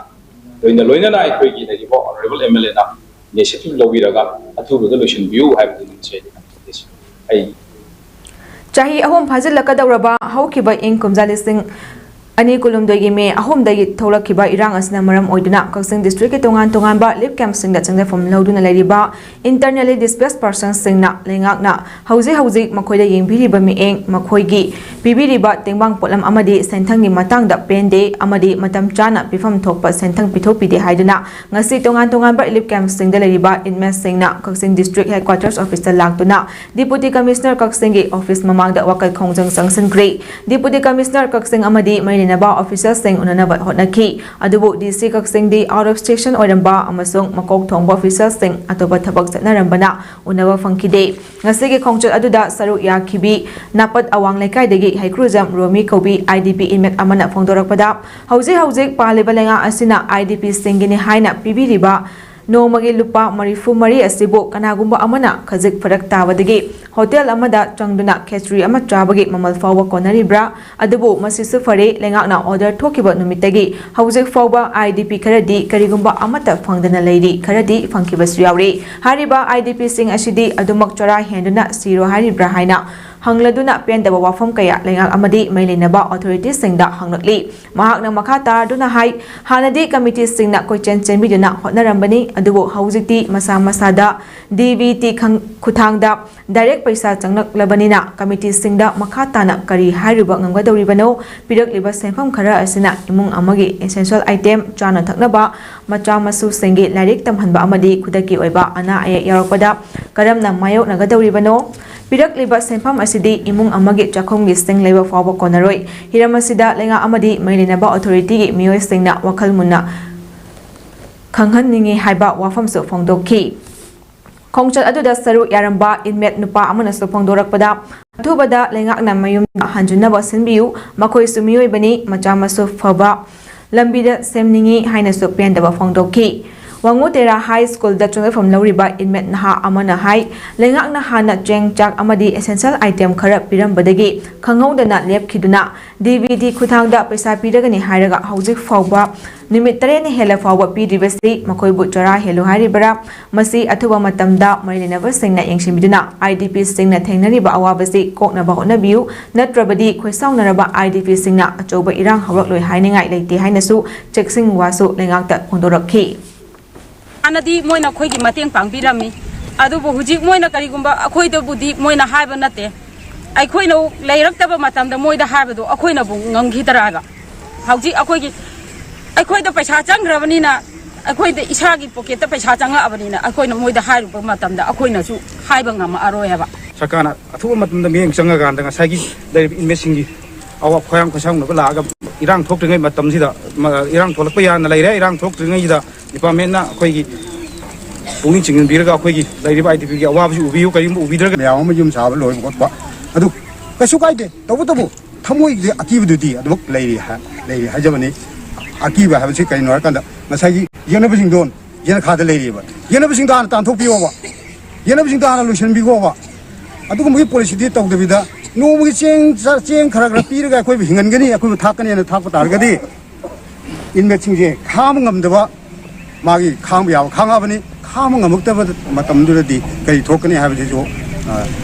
ꯂꯣꯏꯅ ꯂꯣꯏꯅꯅ ꯑꯩꯈꯣꯏꯒꯤ ꯂꯩꯔꯤꯕ honourable MLA ꯅ initiative ꯂꯧꯕꯤꯔꯒ ꯑꯊꯨꯕꯗ ꯂꯣꯏꯁꯤꯟꯕꯤꯌꯨ ꯍꯥꯏꯕꯗꯨꯅꯤ ꯉꯁꯤ ꯑꯩ ꯆꯍꯤ ꯑꯍꯨꯝ ꯐꯥꯖꯤꯜꯂꯛꯀꯗꯧꯔꯕ ꯍꯧꯈꯤꯕ ꯏꯪ ꯀꯨꯝꯖꯥ ꯂꯤꯁꯤꯡ ꯑꯅꯤ ꯀꯨꯟꯍꯨꯝꯗꯣꯏꯒꯤ ꯃꯦ ꯑꯍꯨꯝꯗꯒꯤ ꯊꯣꯛꯂꯛꯈꯤꯕ ꯏꯔꯥꯡ ꯑꯁꯤꯅ ꯃꯔꯝ ꯑꯣꯏꯗꯨꯅ ꯀꯛꯆꯤꯡ ꯗꯤꯁꯇ꯭ꯔꯤꯛꯀꯤ ꯇꯣꯉꯥꯟ ꯇꯣꯉꯥꯟꯕ ꯂꯤꯐ ꯀꯦꯝꯞꯁꯤꯡꯗ ꯆꯪꯖꯐꯝ ꯂꯧꯗꯨꯅ ꯂꯩꯔꯤꯕ ꯏꯟꯇꯔꯅꯦꯂꯤ ꯗꯤꯁꯄꯦꯁ ꯄꯔꯁꯟꯁꯤꯡꯅ ꯂꯩꯉꯥꯛꯅ ꯍꯧꯖꯤꯛ ꯍꯧꯖꯤꯛ ꯃꯈꯣꯏꯗ ꯌꯦꯡꯕꯤꯔꯤꯕ ꯃꯤꯠꯌꯦꯡ, ꯃꯈꯣꯏꯒꯤ ꯄꯤꯕꯤꯔꯤꯕ ꯇꯦꯡꯕꯥꯡ ꯄꯣꯠꯂꯝ ꯑꯃꯗꯤ ꯁꯦꯟꯊꯪꯒꯤ ꯃꯇꯥꯡꯗ ꯄꯦꯟꯗꯦ ꯑꯃꯗꯤ ꯃꯇꯝ ꯆꯥꯅ ꯄꯤꯐꯝ ꯊꯣꯛꯄ ꯁꯦꯟꯊꯪ ꯄꯤꯊꯣꯛꯄꯤꯗꯦ ꯍꯥꯏꯗꯨꯅ ꯉꯁꯤ ꯇꯣꯉꯥꯟ ꯇꯣꯉꯥꯟꯕ ꯂꯤꯐ ꯀꯦꯝꯞꯁꯤꯡꯗ ꯂꯩꯔꯤꯕ ꯏꯟꯃꯦꯠꯁꯤꯡꯅ ꯀꯛꯆꯤꯡ ꯗꯤꯁꯇ꯭ꯔꯤꯛ ꯍꯦꯗꯀ꯭ꯋꯥꯇꯔꯁ ꯑꯣꯐꯤꯁꯇ ꯂꯥꯛꯇꯨꯅ ꯗꯤꯄꯨꯇꯤ ꯀꯃꯤꯁꯅꯔ ꯀꯛꯆꯤꯡꯒꯤ ꯑꯣꯐꯤꯁ ꯃꯃꯥꯡꯗ ꯋꯥꯀꯜ ꯈꯣꯡꯖꯪ ꯆꯪꯁꯤꯟꯈ꯭ꯔꯦ꯫ ꯗꯤꯄꯨꯇꯤ ꯀꯃꯤꯁꯅꯔ ꯀꯛꯆꯤꯡ ꯑꯃꯗꯤ ꯃꯔꯤ ꯂꯩꯅꯕ ꯑꯣꯐꯤꯁꯔꯁꯤꯡ ꯎꯅꯅꯕ ꯍꯣꯠꯅꯈꯤ꯫ ꯑꯗꯨꯕꯨ ꯗꯤ ꯁꯤ ꯀꯛꯆꯤꯡꯗꯤ ꯑꯥꯎꯠ ꯑꯣꯐ ꯁ꯭ꯇꯦꯁꯟ ꯑꯣꯏꯔꯝꯕ ꯑꯃꯁꯨꯡ ꯃꯀꯣꯛ ꯊꯣꯡꯕ ꯑꯣꯐꯤꯁꯔꯁꯤꯡ ꯑꯇꯣꯞꯄ ꯊꯕꯛ ꯆꯠꯅꯔꯝꯕꯅ ꯎꯅꯕ ꯐꯪꯈꯤꯗꯦ꯫ ꯉꯁꯤꯒꯤ ꯈꯣꯡꯆꯠ ꯑꯗꯨꯗ ꯁꯔꯨꯛ ꯌꯥꯈꯤꯕꯤ ꯅꯥꯄꯠ ꯑꯋꯥꯡ ꯂꯩꯀꯥꯏꯗꯒꯤ ꯍꯩꯀ꯭ꯔꯨꯖꯝ ꯔꯣꯃꯤ ꯀꯧꯕꯤ ꯑꯥꯏ ꯗꯤ ꯄꯤ ꯏꯟꯃꯦꯠ ꯑꯃꯅ ꯐꯣꯡꯗꯣꯔꯛꯄꯗ, ꯍꯧꯖꯤꯛ ꯍꯧꯖꯤꯛ ꯄꯥꯜꯂꯤꯕ ꯂꯩꯉꯥꯛ ꯑꯁꯤꯅ ꯑꯥꯏ ꯗꯤ ꯄꯤꯁꯤꯡꯒꯤꯅꯤ ꯍꯥꯏꯅ ꯄꯤꯕꯤꯔꯤꯕ ꯅꯣꯡꯃꯒꯤ ꯂꯨꯄꯥ ꯃꯔꯤꯐꯨ ꯃꯔꯤ ꯑꯁꯤꯕꯨ ꯀꯅꯥꯒꯨꯝꯕ ꯑꯃꯅ ꯈꯖꯤꯛ ꯐꯔꯛ ꯇꯥꯕꯗꯒꯤ ꯍꯣꯇꯦꯜ ꯑꯃꯗ ꯆꯪꯗꯨꯅ ꯈꯦꯆ꯭ꯔꯤ ꯑꯃ ꯆꯥꯕꯒꯤ ꯃꯃꯜ ꯐꯥꯎꯕ ꯀꯣꯟꯅꯔꯤꯕ꯭ꯔꯥ? ꯑꯗꯨꯕꯨ ꯃꯁꯤꯁꯨ ꯐꯔꯦ, ꯂꯩꯉꯥꯛꯅ ꯑꯣꯔꯗꯔ ꯊꯣꯛꯈꯤꯕ ꯅꯨꯃꯤꯠꯇꯒꯤ ꯍꯧꯖꯤꯛ ꯐꯥꯎꯕ ꯑꯥꯏ ꯗꯤ ꯄꯤ ꯈꯔꯗꯤ ꯀꯔꯤꯒꯨꯝꯕ ꯑꯃꯠꯇ ꯐꯪꯗꯅ ꯂꯩꯔꯤ, ꯈꯔꯗꯤ ꯐꯪꯈꯤꯕꯁꯨ ꯌꯥꯎꯔꯤ꯫ ꯍꯥꯏꯔꯤꯕ ꯑꯥꯏ ꯗꯤ ꯄꯤꯁꯤꯡ ꯑꯁꯤꯗꯤ ꯑꯗꯨꯃꯛ ꯆꯔꯥ ꯍꯦꯟꯗꯨꯅ ꯁꯤꯔꯣ ꯍꯥꯏꯔꯤꯕ꯭ꯔꯥ ꯍꯥꯏꯅ ꯍꯪꯂꯗꯨꯅ ꯄꯦꯟꯗꯕ ꯋꯥꯐꯝ ꯀꯌꯥ ꯂꯩꯉꯥꯛ ꯑꯃꯗꯤ ꯃꯔꯤ ꯂꯩꯅꯕ ꯑꯣꯊꯣꯔꯤꯇꯤꯁꯤꯡꯗ ꯍꯪꯂꯛꯂꯤ꯫ ꯃꯍꯥꯛꯅ ꯃꯈꯥ ꯇꯥꯗꯨꯅ ꯍꯥꯏ, ꯍꯥꯟꯅꯗꯤ ꯀꯃꯤꯇꯤꯁꯤꯡꯅ ꯀꯣꯏꯆꯦꯟ ꯆꯦꯟꯕꯤꯗꯨꯅ ꯍꯣꯠꯅꯔꯝꯕꯅꯤ, ꯑꯗꯨꯕꯨ ꯍꯧꯖꯤꯛꯇꯤ ꯃꯁꯥ ꯃꯁꯥꯗ ꯗꯤ ꯕꯤ ꯇꯤ ꯈꯪ-, ꯈꯨꯠꯊꯥꯡꯗ ꯗꯥꯏꯔꯦꯛ ꯄꯩꯁꯥ ꯆꯪꯂꯛꯂꯕꯅꯤꯅ ꯀꯃꯤꯇꯤꯁꯤꯡꯗ ꯃꯈꯥ ꯇꯥꯅ ꯀꯔꯤ ꯍꯥꯏꯔꯨꯕ ꯉꯝꯒꯗꯧꯔꯤꯕꯅꯣ? ꯄꯤꯔꯛꯂꯤꯕ ꯁꯦꯟꯐꯝ ꯈꯔ ꯑꯁꯤꯅ ꯏꯃꯨꯡ ꯑꯃꯒꯤ essential item, ꯆꯥꯅ ꯊꯛꯅꯕ, ꯃꯆꯥ ꯃꯁꯨꯁꯤꯡꯒꯤ ꯂꯥꯏꯔꯤꯛ ꯇꯝꯍꯟꯕ ꯑꯃꯗꯤ ꯈꯨꯗꯛꯀꯤ ꯑꯣꯏꯕ ꯑꯅꯥ ꯑꯌꯦꯛ ꯌꯥꯎꯔꯛꯄꯗ ꯀꯔꯝꯅ ꯃꯥꯌꯣꯛꯅꯒꯗꯧꯔꯤꯕꯅꯣ? ꯄꯤꯔꯛꯂꯤꯕ ꯁꯦꯟꯐꯝ ꯑꯁꯤꯗꯤ ꯏꯃꯨꯡ ꯑꯃꯒꯤ ꯆꯥꯛꯈꯨꯝꯒꯤ ꯁꯤꯡ ꯂꯩꯕ ꯐꯥꯎꯕ ꯀꯣꯟꯅꯔꯣꯏ꯫ ꯍꯤꯔꯝ ꯑꯁꯤꯗ ꯂꯩꯉꯥꯛ ꯑꯃꯗꯤ ꯃꯔꯤ ꯂꯩꯅꯕ ꯑꯣꯊꯣꯔꯤꯇꯤꯒꯤ ꯃꯤꯑꯣꯏꯁꯤꯡꯅ ꯋꯥꯈꯜ ꯃꯨꯟꯅ ꯈꯪꯍꯟꯅꯤꯡꯏ ꯍꯥꯏꯕ ꯋꯥꯐꯝꯁꯨ ꯐꯣꯡꯗꯣꯛꯈꯤ꯫ ꯈꯣꯡꯆꯠ ꯑꯗꯨꯗ ꯁꯔꯨꯛ ꯌꯥꯔꯝꯕ ꯏꯟꯃꯦꯠ ꯅꯨꯄꯥ ꯑꯃꯅꯁꯨ ꯐꯣꯡꯗꯣꯔꯛꯄꯗ, ꯑꯊꯨꯕꯗ ꯂꯩꯉꯥꯛꯅ ꯃꯌꯨꯝꯗ ꯍꯟꯖꯤꯟꯅꯕ ꯁꯤꯟꯕꯤꯌꯨ, ꯃꯈꯣꯏꯁꯨ ꯃꯤꯑꯣꯏꯕꯅꯤ, ꯃꯆꯥ ꯃꯁꯨ ꯐꯕ ꯂꯝꯕꯤꯗ ꯁꯦꯝꯅꯤꯡꯏ ꯍꯥꯏꯅꯁꯨ ꯄꯦꯟꯗꯕ ꯐꯣꯡꯗꯣꯛꯈꯤ꯫ ꯋꯥꯉꯨ ꯇꯦꯔꯥ ꯍꯥꯏ ꯁ꯭ꯀꯨꯜꯗ ꯆꯪꯖꯐꯝ ꯂꯧꯔꯤꯕ ꯏꯟꯃꯦꯠ ꯅꯍꯥ ꯑꯃꯅ ꯍꯥꯏ, ꯂꯩꯉꯥꯛꯅ ꯍꯥꯟꯅ ꯆꯦꯡ ꯆꯥꯛ ꯑꯃꯗꯤ essential item ꯈꯔ ꯄꯤꯔꯝꯕꯗꯒꯤ ꯈꯪꯍꯧꯗꯅ ꯂꯦꯞꯈꯤꯗꯨꯅ DBT ꯈꯨꯠꯊꯥꯡꯗ ꯄꯩꯁꯥ ꯄꯤꯔꯒꯅꯤ ꯍꯥꯏꯔꯒ ꯍꯧꯖꯤꯛ ꯐꯥꯎꯕ ꯅꯨꯃꯤꯠ ꯇꯔꯦꯠꯅ ꯍꯦꯜꯂ ꯐꯥꯎꯕ ꯄꯤꯗ꯭ꯔꯤꯕꯁꯤ ꯃꯈꯣꯏꯕꯨ ꯆꯔꯥ ꯍꯦꯜꯂꯨ ꯍꯥꯏꯔꯤꯕꯔꯥ? ꯃꯁꯤ ꯑꯊꯨꯕ ꯃꯇꯝꯗ ꯃꯔꯤ ꯂꯩꯅꯕꯁꯤꯡꯅ ꯌꯦꯡꯁꯤꯟꯕꯤꯗꯨꯅ IDPꯁꯤꯡꯅ ꯊꯦꯡꯅꯔꯤꯕ ꯑꯋꯥꯕꯁꯤ ꯀꯣꯛꯅꯕ ꯍꯣꯠꯅꯕꯤꯌꯨ, ꯅꯠꯇ꯭ꯔꯕꯗꯤ ꯈꯣꯏꯁꯥꯎꯅꯔꯕ IDPꯁꯤꯡꯅ ꯑꯆꯧꯕ ꯏꯔꯥꯡ ꯍꯧꯔꯛꯂꯣꯏ ꯍꯥꯏꯅꯤꯡꯉꯥꯏ ꯂꯩꯇꯦ ꯍꯥꯏꯅꯁꯨ ꯆꯦꯛꯁꯤꯟ ꯋꯥꯁꯨ ꯂꯩꯉꯥꯛꯇ ꯐꯣꯡꯗꯣꯔꯛꯈꯤ꯫ ꯍꯥꯟꯅꯗꯤ ꯃꯣꯏꯅ ꯑꯩꯈꯣꯏꯒꯤ ꯃꯇꯦꯡ ꯄꯥꯡꯕꯤꯔꯝꯃꯤ, ꯑꯗꯨꯕꯨ ꯍꯧꯖꯤꯛ ꯃꯣꯏꯅ ꯀꯔꯤꯒꯨꯝꯕ ꯑꯩꯈꯣꯏꯗꯕꯨꯗꯤ ꯃꯣꯏꯅ ꯍꯥꯏꯕ ꯅꯠꯇꯦ, ꯑꯩꯈꯣꯏꯅ ꯂꯩꯔꯛꯇꯕ ꯃꯇꯝꯗ ꯃꯣꯏꯗ ꯍꯥꯏꯕꯗꯣ ꯑꯩꯈꯣꯏꯅꯕꯨ ꯉꯝꯈꯤꯗ꯭ꯔꯥ ꯍꯥꯏꯕ꯫ ꯍꯧꯖꯤꯛ ꯑꯩꯈꯣꯏꯒꯤ, ꯑꯩꯈꯣꯏꯗ ꯄꯩꯁꯥ ꯆꯪꯈ꯭ꯔꯕꯅꯤꯅ, ꯑꯩꯈꯣꯏꯗ ꯏꯁꯥꯒꯤ ꯄꯣꯀꯦꯠꯇ ꯄꯩꯁꯥ ꯆꯪꯉꯛꯑꯕꯅꯤꯅ ꯑꯩꯈꯣꯏꯅ ꯃꯣꯏꯗ ꯍꯥꯏꯔꯨꯕ ꯃꯇꯝꯗ ꯑꯩꯈꯣꯏꯅꯁꯨ ꯍꯥꯏꯕ ꯉꯝꯃꯛꯑꯔꯣꯏ ꯍꯥꯏꯕ꯫ ꯁꯔꯀꯥꯔꯅ ꯑꯊꯨꯕ ꯃꯇꯝꯗ ꯃꯤꯠꯌꯦꯡ ꯆꯪꯉꯀꯥꯟꯗ ꯉꯁꯥꯏꯒꯤ ꯂꯩꯔꯤꯕ ꯏꯟꯃꯦꯠꯁꯤꯡꯒꯤ ꯑꯋꯥ ꯈꯣꯏꯔꯥꯡ ꯈꯣꯏꯁꯥꯎꯅꯕ ꯂꯥꯛꯑꯒ ꯏꯔꯥꯡ ꯊꯣꯛꯇ꯭ꯔꯤꯉꯩ ꯃꯇꯝꯁꯤꯗ, ꯃ-, ꯏꯔꯥꯡ ꯊꯣꯛꯂꯛꯄ ꯌꯥꯅ ꯂꯩꯔꯦ꯫ ꯏꯔꯥꯡ ꯊꯣꯛꯇ꯭ꯔꯤꯉꯩꯁꯤꯗ ꯗꯤꯄꯥꯔꯠꯃꯦꯟꯅ ꯑꯩꯈꯣꯏꯒꯤ ꯄꯨꯛꯅꯤꯡ ꯆꯤꯡꯁꯤꯟꯕꯤꯔꯒ ꯑꯩꯈꯣꯏꯒꯤ ꯂꯩꯔꯤꯕ IDPꯒꯤ ꯑꯋꯥꯕꯁꯤ ꯎꯕꯤꯌꯨ꯫ ꯀꯔꯤꯒꯨꯝꯕ ꯎꯕꯤꯗ꯭ꯔꯒ ꯃꯌꯥꯝ ꯑꯃ ꯌꯨꯝ ꯁꯥꯕ ꯂꯣꯏꯕ ꯈꯣꯠꯄ ꯑꯗꯨ ꯀꯩꯁꯨ ꯀꯥꯏꯗꯦ, ꯇꯧꯕꯇꯕꯨ ꯊꯃꯣꯏꯒꯤ ꯑꯀꯤꯕꯗꯨꯗꯤ ꯑꯗꯨꯃꯛ ꯂꯩꯔꯤ ꯍꯥꯏ-, ꯂꯩꯔꯤ ꯍꯥꯏꯖꯕꯅꯤ꯫ ꯑꯀꯤꯕ ꯍꯥꯏꯕꯁꯤ ꯀꯔꯤꯅꯣ ꯍꯥꯏꯔꯀꯥꯟꯗ ꯉꯁꯥꯏꯒꯤ ꯌꯦꯛꯅꯕꯁꯤꯡꯗꯣ ꯌꯦꯅꯈꯥꯗ ꯂꯩꯔꯤꯕ, ꯌꯦꯅꯕꯁꯤꯡꯗꯣ ꯍꯥꯟꯅ ꯇꯥꯟꯊꯣꯛꯄꯤꯌꯣꯕ, ꯌꯦꯅꯕꯁꯤꯡꯗꯣ ꯍꯥꯟꯅ ꯂꯣꯏꯁꯤꯟꯕꯤꯈꯣꯕ꯫ ꯑꯗꯨꯒꯨꯝꯕꯒꯤ ꯄꯣꯂꯤꯁꯤꯗꯤ ꯇꯧꯗꯕꯤꯗ ꯅꯣꯡꯃꯒꯤ ꯆꯦꯡ ꯆ-, ꯆꯦꯡ ꯈꯔ ꯈꯔ ꯄꯤꯔꯒ ꯑꯩꯈꯣꯏꯕꯨ ꯍꯤꯡꯍꯟꯒꯅꯤ, ꯑꯩꯈꯣꯏꯕꯨ ꯊꯥꯛꯀꯅꯤ ꯍꯥꯏꯅ ꯊꯥꯛꯄ ꯇꯥꯔꯒꯗꯤ ꯏꯟꯃꯦꯠꯁꯤꯡꯁꯦ ꯈꯥꯡꯕ ꯉꯝꯗꯕ, ꯃꯥꯒꯤ ꯈꯥꯡꯕ ꯌꯥꯕ ꯈꯥꯡꯉꯛꯑꯕꯅꯤ꯫ ꯈꯥꯡꯕ ꯉꯝꯃꯛꯇꯕ ꯃꯇꯝꯗꯨꯗꯗꯤ ꯀꯔꯤ ꯊꯣꯛꯀꯅꯤ ꯍꯥꯏꯕꯁꯤꯁꯨ, ꯑ,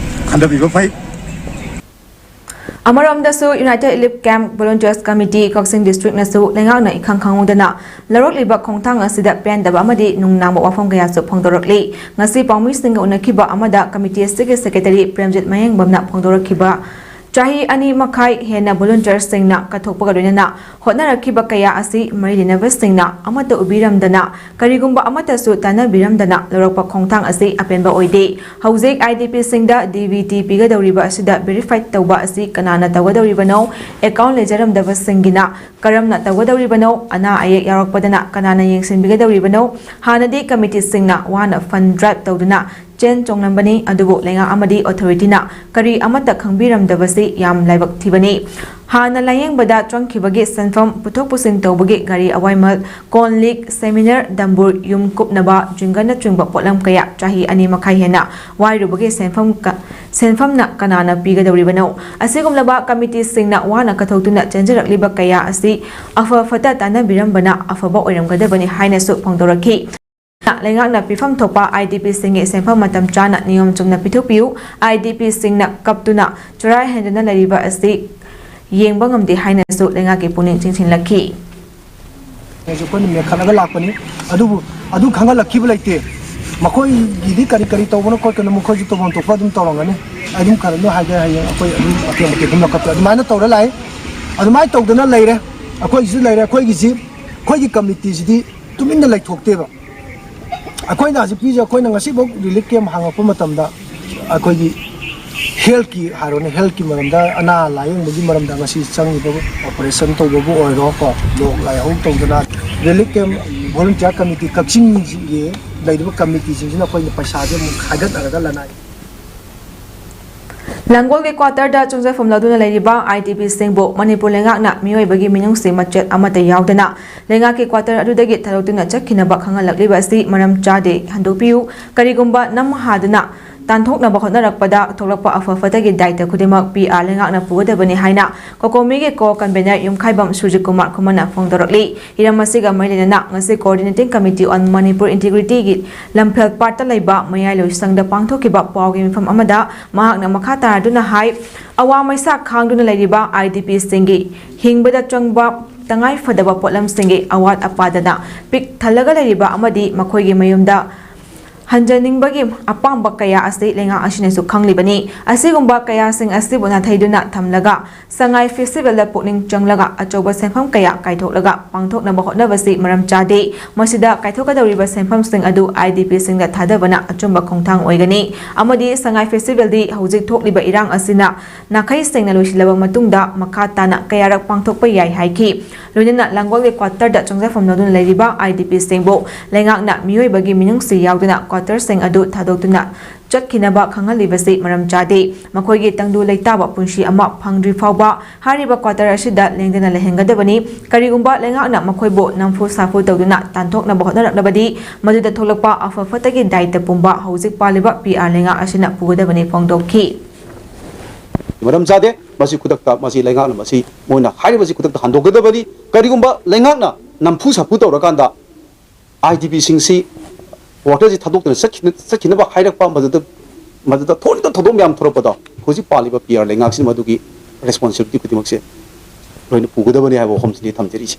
ꯈꯟꯊꯕꯤꯕ ꯐꯩ꯫ ꯑꯃꯔꯣꯝꯗꯁꯨ United Relief Camp Volunteers Committee ꯀꯛꯆꯤꯡ ꯗꯤꯁꯇ꯭ꯔꯤꯛꯅꯁꯨ ꯂꯩꯉꯥꯛꯅ ꯏꯈꯪ ꯈꯪꯍꯧꯗꯅ ꯂꯧꯔꯛꯂꯤꯕ ꯈꯣꯡꯊꯥꯡ ꯑꯁꯤꯗ ꯄꯦꯟꯗꯕ ꯑꯃꯗꯤ ꯅꯨꯡꯅꯥꯡꯕ ꯋꯥꯐꯝ ꯀꯌꯥꯁꯨ ꯐꯣꯡꯗꯣꯔꯛꯂꯤ꯫ ꯉꯁꯤ ꯄꯥꯎꯃꯤꯁꯤꯡꯒ ꯎꯅꯈꯤꯕ ꯑꯃꯗ ꯀꯃꯤꯇꯤ ꯑꯁꯤꯒꯤ ꯁꯦꯀ꯭ꯔꯦꯇꯔꯤ ꯄ꯭ꯔꯦꯝꯖꯤꯠ ꯃꯌꯦꯡꯕꯝꯅ ꯐꯣꯡꯗꯣꯔꯛꯈꯤꯕ, ꯆꯍꯤ ꯑꯅꯤ ꯃꯈꯥꯏ ꯍꯦꯟꯅ ꯚꯣꯂꯨꯟꯇꯤꯌꯔꯁꯤꯡꯅ ꯀꯠꯊꯣꯛꯄꯒ ꯂꯣꯏꯅꯅ ꯍꯣꯠꯅꯔꯛꯈꯤꯕ ꯀꯌꯥ ꯑꯁꯤ ꯃꯔꯤ ꯂꯩꯅꯕꯁꯤꯡꯅ ꯑꯃꯠꯇ ꯎꯕꯤꯔꯝꯗꯅ, ꯀꯔꯤꯒꯨꯝꯕ ꯑꯃꯠꯇꯁꯨ ꯇꯥꯟꯅꯕꯤꯔꯝꯗꯅ ꯂꯧꯔꯛꯄ ꯈꯣꯡꯊꯥꯡ ꯑꯁꯤ ꯑꯄꯦꯟꯕ ꯑꯣꯏꯗꯦ꯫ ꯍꯧꯖꯤꯛ IDPꯁꯤꯡꯗ DBT ꯄꯤꯒꯗꯧꯔꯤꯕ ꯑꯁꯤꯗ verify ꯇꯧꯕ ꯑꯁꯤ ꯀꯅꯥꯅ ꯇꯧꯒꯗꯧꯔꯤꯕꯅꯣ? Account ꯂꯩꯖꯔꯝꯗꯕꯁꯤꯡꯒꯤꯅ ꯀꯔꯝꯅ ꯇꯧꯒꯗꯧꯔꯤꯕꯅꯣ? ꯑꯅꯥ ꯑꯌꯦꯛ ꯌꯥꯎꯔꯛꯄꯗꯅ ꯀꯅꯥꯅ ꯌꯦꯡꯁꯤꯟꯕꯤꯒꯗꯧꯔꯤꯕꯅꯣ? ꯍꯥꯟꯅꯗꯤ ꯀꯃꯤꯇꯤꯁꯤꯡꯅ ꯋꯥꯅ fund drive ꯇꯧꯗꯨꯅ ꯆꯦꯟ ꯆꯣꯡꯂꯝꯕꯅꯤ꯫ ꯑꯗꯨꯕꯨ ꯂꯩꯉꯥꯛ ꯑꯃꯗꯤ ꯑꯣꯊꯣꯔꯤꯇꯤꯅ ꯀꯔꯤ ꯑꯃꯠꯇ ꯈꯪꯕꯤꯔꯝꯗꯕꯁꯤ ꯌꯥꯝ ꯂꯥꯏꯕꯛ ꯊꯤꯕꯅꯤ꯫ ꯍꯥꯟꯅ ꯂꯥꯌꯦꯡꯕꯗ ꯆꯪꯈꯤꯕꯒꯤ ꯁꯦꯟꯐꯝ, ꯄꯨꯊꯣꯛ ꯄꯨꯁꯤꯟ ꯇꯧꯕꯒꯤ ꯒꯥꯔꯤ ꯑꯋꯥꯏꯃꯜ, ꯀꯣꯟ ꯂꯤꯛ, ꯁꯦꯃꯤꯅꯥꯔ, ꯗꯝꯕꯨꯔ, ꯌꯨꯝ ꯀꯨꯞꯅꯕ ꯖꯤꯡꯒꯅꯆꯤꯡꯕ ꯄꯣꯠꯂꯝ ꯀꯌꯥ ꯆꯍꯤ ꯑꯅꯤ ꯃꯈꯥꯏ ꯍꯦꯟꯅ ꯋꯥꯏꯔꯨꯕꯒꯤ ꯁꯦꯟꯐꯝ ꯀ-, ꯁꯦꯟꯐꯝꯅ ꯀꯅꯥꯅ ꯄꯤꯒꯗꯧꯔꯤꯕꯅꯣ? ꯑꯁꯤꯒꯨꯝꯂꯕ ꯀꯃꯤꯇꯤꯁꯤꯡꯅ ꯋꯥꯅ ꯀꯠꯊꯣꯛꯇꯨꯅ ꯆꯦꯟꯖꯔꯛꯂꯤꯕ ꯀꯌꯥ ꯑꯁꯤ ꯑꯐ ꯐꯠꯇ ꯇꯥꯟꯅꯕꯤꯔꯝꯕꯅ ꯑꯐꯕ ꯑꯣꯏꯔꯝꯒꯗꯕꯅꯤ ꯍꯥꯏꯅꯁꯨ ꯐꯣꯡꯗꯣꯔꯛꯈꯤ꯫ ꯂꯩꯉꯥꯛꯅ ꯄꯤꯐꯝ ꯊꯣꯛꯄ IDPꯁꯤꯡꯒꯤ ꯁꯦꯟꯐꯝ ꯃꯇꯝ ꯆꯥꯅ ꯅꯤꯌꯣꯝ ꯆꯨꯝꯅ ꯄꯤꯊꯣꯛꯄꯤꯌꯨ꯫ IDPꯁꯤꯡꯅ ꯀꯞꯇꯨꯅ ꯆꯔꯥ ꯍꯦꯟꯗꯨꯅ ꯂꯩꯔꯤꯕ ꯑꯁꯤ ꯌꯦꯡꯕ ꯉꯝꯗꯦ ꯍꯥꯏꯅꯁꯨ ꯂꯩꯉꯥꯛꯀꯤ ꯄꯨꯛꯅꯤꯡ ꯆꯤꯡꯁꯤꯜꯂꯛꯈꯤ꯫ ꯑꯩꯈꯣꯏꯅ ꯃꯦꯟꯈꯠꯂꯒ ꯂꯥꯛꯄꯅꯤ꯫ ꯑꯗꯨꯕꯨ ꯑꯗꯨ ꯈꯪꯍꯜꯂꯛꯈꯤꯕ ꯂꯩꯇꯦ꯫ ꯃꯈꯣꯏꯒꯤꯗꯤ ꯀꯔꯤ ꯀꯔꯤ ꯇꯧꯕꯅꯣ ꯈꯣꯠꯀꯅꯣ, ꯃꯈꯣꯏꯁꯨ ꯇꯧꯐꯝ ꯊꯣꯛꯄ ꯑꯗꯨꯝ ꯇꯧꯔꯝꯒꯅꯤ꯫ ꯑꯩ ꯑꯗꯨꯝ ꯈꯔ ꯑꯗꯨꯝ ꯍꯥꯏꯒꯦ, ꯍꯌꯦꯡ ꯑꯩꯈꯣꯏ ꯑꯗꯨꯝ ꯑꯇꯦꯟ ꯑꯇꯦꯟ ꯑꯗꯨꯝ ꯂꯧꯈꯠꯄ ꯑꯗꯨꯃꯥꯏꯅ ꯇꯧꯔ ꯂꯥꯛꯏ꯫ ꯑꯗꯨꯃꯥꯏꯅ ꯇꯧꯗꯅ ꯂꯩꯔꯦ꯫ ꯑꯩꯈꯣꯏꯒꯤꯁꯨ ꯂꯩꯔꯦ꯫ ꯑꯩꯈꯣꯏꯒꯤꯁꯤ, ꯑꯩꯈꯣꯏꯒꯤ ꯀꯃꯤꯇꯤꯁꯤꯗꯤ ꯇꯨꯃꯤꯟꯅ ꯂꯩꯊꯣꯛꯇꯦꯕ꯫ ꯑꯩꯈꯣꯏꯅ ꯍꯧꯖꯤꯛ ꯄꯤꯔꯤꯁꯦ, ꯑꯩꯈꯣꯏꯅ ꯉꯁꯤꯐꯥꯎ ꯔꯤꯂꯤꯐ ꯀꯦꯝ ꯍꯥꯡꯉꯛꯄ ꯃꯇꯝꯗ ꯑꯩꯈꯣꯏꯒꯤ ꯍꯦꯜꯠꯀꯤ ꯍꯥꯏꯔꯣꯅꯦ, ꯍꯦꯜꯠꯀꯤ ꯃꯔꯝꯗ, ꯑꯅꯥ ꯂꯥꯌꯦꯡꯕꯒꯤ ꯃꯔꯝꯗ ꯉꯁꯤ ꯆꯪꯉꯤꯕ ꯑꯣꯄꯔꯦꯁꯟ ꯇꯧꯕꯕꯨ ꯑꯣꯏꯔꯣ ꯀꯣ, ꯂꯣꯛ ꯂꯥꯏꯍꯧ ꯇꯧꯗꯅ ꯔꯤꯂꯤꯐ ꯀꯦꯝ ꯚꯣꯂꯨꯟꯇꯤꯌꯥꯔ ꯀꯃꯤꯇꯤ ꯀꯛꯆꯤꯡꯒꯤ ꯂꯩꯔꯤꯕ ꯀꯃꯤꯇꯤꯁꯤꯡꯁꯤꯅ ꯑꯩꯈꯣꯏꯅ ꯄꯩꯁꯥꯁꯦ ꯑꯃꯨꯛ ꯈꯥꯏꯒꯠꯅꯔꯒ ꯂꯅꯥꯏ ꯂꯥꯡꯒꯣꯜꯒꯤ ꯀ꯭ꯋꯥꯇꯔꯗ ꯆꯨꯡꯖꯐꯝ ꯂꯧꯗꯨꯅ ꯂꯩꯔꯤꯕ IDPꯁꯤꯡꯕꯨ ꯃꯅꯤꯄꯨꯔ ꯂꯩꯉꯥꯛꯅ ꯃꯤꯑꯣꯏꯕꯒꯤ ꯃꯤꯅꯨꯡꯁꯤ ꯃꯆꯦꯠ ꯑꯃꯠꯇ ꯌꯥꯎꯗꯅ ꯂꯩꯉꯥꯛꯀꯤ ꯀ꯭ꯋꯥꯇꯔ ꯑꯗꯨꯗꯒꯤ ꯊꯥꯗꯣꯛꯇꯨꯅ ꯆꯠꯈꯤꯅꯕ ꯈꯪꯍꯜꯂꯛꯂꯤꯕ ꯑꯁꯤ ꯃꯔꯝ ꯆꯥꯗꯦ, ꯍꯟꯗꯣꯛꯄꯤꯌꯨ꯫ ꯀꯔꯤꯒꯨꯝꯕ ꯅꯝꯍꯥꯗꯨꯅ ꯇꯥꯟꯊꯣꯛꯅꯕ ꯍꯣꯠꯅꯔꯛꯄꯗ ꯊꯣꯛꯂꯛꯄ ꯑꯐ ꯐꯠꯇꯒꯤ ꯗꯥꯏꯇ ꯈꯨꯗꯤꯡꯃꯛ PR ꯂꯩꯉꯥꯛꯅ ꯄꯨꯒꯗꯕꯅꯤ ꯍꯥꯏꯅ ꯀꯣꯀꯣꯃꯤꯒꯤ ꯀꯣ ꯀꯟꯚꯦꯅꯔ ꯌꯨꯝꯈꯥꯏꯕꯝ ꯁꯨꯔꯖꯤꯠ ꯀꯨꯃꯥꯔ ꯈꯨꯃꯟꯅ ꯐꯣꯡꯗꯣꯔꯛꯂꯤ꯫ ꯍꯤꯔꯝ ꯑꯁꯤꯒ ꯃꯔꯤ ꯂꯩꯅꯅ ꯉꯁꯤ Coordinating Committee on Manipur Integrityꯒꯤ ꯂꯝꯐꯦꯜ ꯄꯥꯠꯇ ꯂꯩꯕ ꯃꯌꯥꯏ ꯂꯣꯏꯁꯪꯗ ꯄꯥꯡꯊꯣꯛꯈꯤꯕ ꯄꯥꯎꯒꯤ ꯃꯤꯐꯝ ꯑꯃꯗ ꯃꯍꯥꯛꯅ ꯃꯈꯥ ꯇꯥꯔꯗꯨꯅ ꯍꯥꯏ, ꯑꯋꯥ ꯃꯩꯁꯥ ꯈꯥꯡꯗꯨꯅ ꯂꯩꯔꯤꯕ IDPꯁꯤꯡꯒꯤ ꯍꯤꯡꯕꯗ ꯆꯪꯕ ꯇꯉꯥꯏ ꯐꯗꯕ ꯄꯣꯠꯂꯝꯁꯤꯡꯒꯤ ꯑꯋꯥꯠ ꯑꯄꯥꯗꯅ ꯄꯤꯛ ꯊꯜꯂꯒ ꯂꯩꯔꯤꯕ ꯑꯃꯗꯤ ꯃꯈꯣꯏꯒꯤ ꯃꯌꯨꯝꯗ ꯍꯟꯖꯅꯤꯡꯕꯒꯤ ꯑꯄꯥꯝꯕ ꯀꯌꯥ ꯑꯁꯤ ꯂꯩꯉꯥꯛ ꯑꯁꯤꯅꯁꯨ ꯈꯪꯂꯤꯕꯅꯤ꯫ ꯑꯁꯤꯒꯨꯝꯕ ꯀꯌꯥꯁꯤꯡ ꯑꯁꯤꯕꯨ ꯅꯥꯊꯩꯗꯨꯅ ꯊꯝꯂꯒ ꯁꯉꯥꯏ ꯐꯦꯁꯇꯤꯚꯦꯜꯗ ꯄꯨꯛꯅꯤꯡ ꯆꯪꯂꯒ ꯑꯆꯧꯕ ꯁꯦꯟꯐꯝ ꯀꯌꯥ ꯀꯥꯏꯊꯣꯛꯂꯒ ꯄꯥꯡꯊꯣꯛꯅꯕ ꯍꯣꯠꯅꯕꯁꯤ ꯃꯔꯝ ꯆꯥꯗꯦ꯫ ꯃꯁꯤꯗ ꯀꯥꯏꯊꯣꯛꯀꯗꯧꯔꯤꯕ ꯁꯦꯟꯐꯝꯁꯤꯡ ꯑꯗꯨ IDPꯁꯤꯡꯗ ꯊꯥꯗꯕꯅ ꯑꯆꯨꯝꯕ ꯈꯣꯡꯊꯥꯡ ꯑꯣꯏꯒꯅꯤ ꯑꯃꯗꯤ ꯁꯉꯥꯏ ꯐꯦꯁꯇꯤꯚꯦꯜꯗꯤ ꯍꯧꯖꯤꯛ ꯊꯣꯛꯂꯤꯕ ꯏꯔꯥꯡ ꯑꯁꯤꯅ ꯅꯥꯈꯩ ꯁꯦꯡꯅ ꯂꯣꯏꯁꯤꯜꯂꯕ ꯃꯇꯨꯡꯗ ꯃꯈꯥ ꯇꯥꯅ ꯀꯌꯥꯔꯛ ꯄꯥꯡꯊꯣꯛꯄ ꯌꯥꯏ ꯍꯥꯏꯈꯤ꯫ ꯂꯣꯏꯅꯅ ꯂꯥꯡꯒꯣꯜꯒꯤ ꯀ꯭ꯋꯥꯇꯔꯗ ꯆꯪꯖꯐꯝ ꯂꯧꯗꯨꯅ ꯂꯩꯔꯤꯕ IDPꯁꯤꯡꯕꯨ ꯂꯩꯉꯥꯛꯅ ꯃꯤꯑꯣꯏꯕꯒꯤ ꯃꯤꯅꯨꯡꯁꯤ ꯌꯥꯎꯗꯅ ꯀ꯭ꯋꯥꯇꯔꯁꯤꯡ ꯑꯗꯨ ꯊꯥꯗꯣꯛꯇꯨꯅ ꯆꯠꯈꯤꯅꯕ ꯈꯪꯍꯜꯂꯤꯕꯁꯤ ꯃꯔꯝ ꯆꯥꯗꯦ꯫ ꯃꯈꯣꯏꯒꯤ ꯇꯪꯗꯨ ꯂꯩꯇꯥꯕ ꯄꯨꯟꯁꯤ ꯑꯃ ꯐꯪꯗ꯭ꯔꯤ ꯐꯥꯎꯕ ꯍꯥꯏꯔꯤꯕ ꯀ꯭ꯋꯥꯇꯔ ꯑꯁꯤꯗ ꯂꯦꯡꯗꯅ ꯂꯩꯍꯟꯒꯗꯕꯅꯤ꯫ ꯀꯔꯤꯒꯨꯝꯕ ꯂꯩꯉꯥꯛꯅ ꯃꯈꯣꯏꯕꯨ ꯅꯝꯐꯨ ꯁꯥꯐꯨ ꯇꯧꯗꯨꯅ ꯇꯥꯟꯊꯣꯛꯅꯕ ꯍꯣꯠꯅꯔꯛꯂꯕꯗꯤ, ꯃꯗꯨꯗ ꯊꯣꯛꯂꯛꯄ ꯑꯐ ꯐꯠꯇꯒꯤ ꯗꯥꯏꯇ ꯄꯨꯝꯕ ꯍꯧꯖꯤꯛ ꯄꯥꯜꯂꯤꯕ ꯄꯤ ꯑꯥꯔ ꯂꯩꯉꯥꯛ ꯑꯁꯤꯅ ꯄꯨꯒꯗꯕꯅꯤ ꯐꯣꯡꯗꯣꯛꯈꯤ꯫ ꯃꯔꯝ ꯆꯥꯗꯦ꯫ ꯃꯁꯤ ꯈꯨꯗꯛꯇ, ꯃꯁꯤ ꯂꯩꯉꯥꯛꯅ ꯃꯁꯤ, ꯃꯣꯏꯅ ꯍꯥꯏꯔꯤꯕꯁꯤ ꯈꯨꯗꯛꯇ ꯍꯟꯗꯣꯛꯀꯗꯕꯅꯤ꯫ ꯀꯔꯤꯒꯨꯝꯕ ꯂꯩꯉꯥꯛꯅ ꯅꯝꯐꯨ ꯁꯥꯐꯨ ꯇꯧꯔꯀꯥꯟꯗ ꯑꯥꯏ ꯗꯤ ꯄꯤꯁꯤꯡꯁꯤ ꯀ꯭ꯋꯥꯇꯔꯁꯤ ꯊꯥꯗꯣꯛꯇꯨꯅ ꯆꯠꯈꯤ-, ꯆꯠꯈꯤꯅꯕ ꯍꯥꯏꯔꯛꯄ, ꯃꯗꯨꯗ, ꯃꯗꯨꯗ ꯊꯣꯛꯂꯤꯕ ꯊꯧꯗꯣꯛ ꯃꯌꯥꯝ ꯊꯣꯔꯛꯄꯗꯣ, ꯍꯧꯖꯤꯛ ꯄꯥꯜꯂꯤꯕ ꯄꯤ ꯑꯥꯔ ꯂꯩꯉꯥꯛꯁꯤꯅ ꯃꯗꯨꯒꯤ ꯔꯦꯁꯄꯣꯟꯁꯤꯕꯤꯂꯤꯇꯤ ꯈꯨꯗꯤꯡꯃꯛꯁꯦ ꯂꯣꯏꯅ ꯄꯨꯒꯗꯕꯅꯤ ꯍꯥꯏꯕ ꯋꯥꯐꯝꯁꯤꯅꯤ ꯊꯝꯖꯔꯤꯁꯦ꯫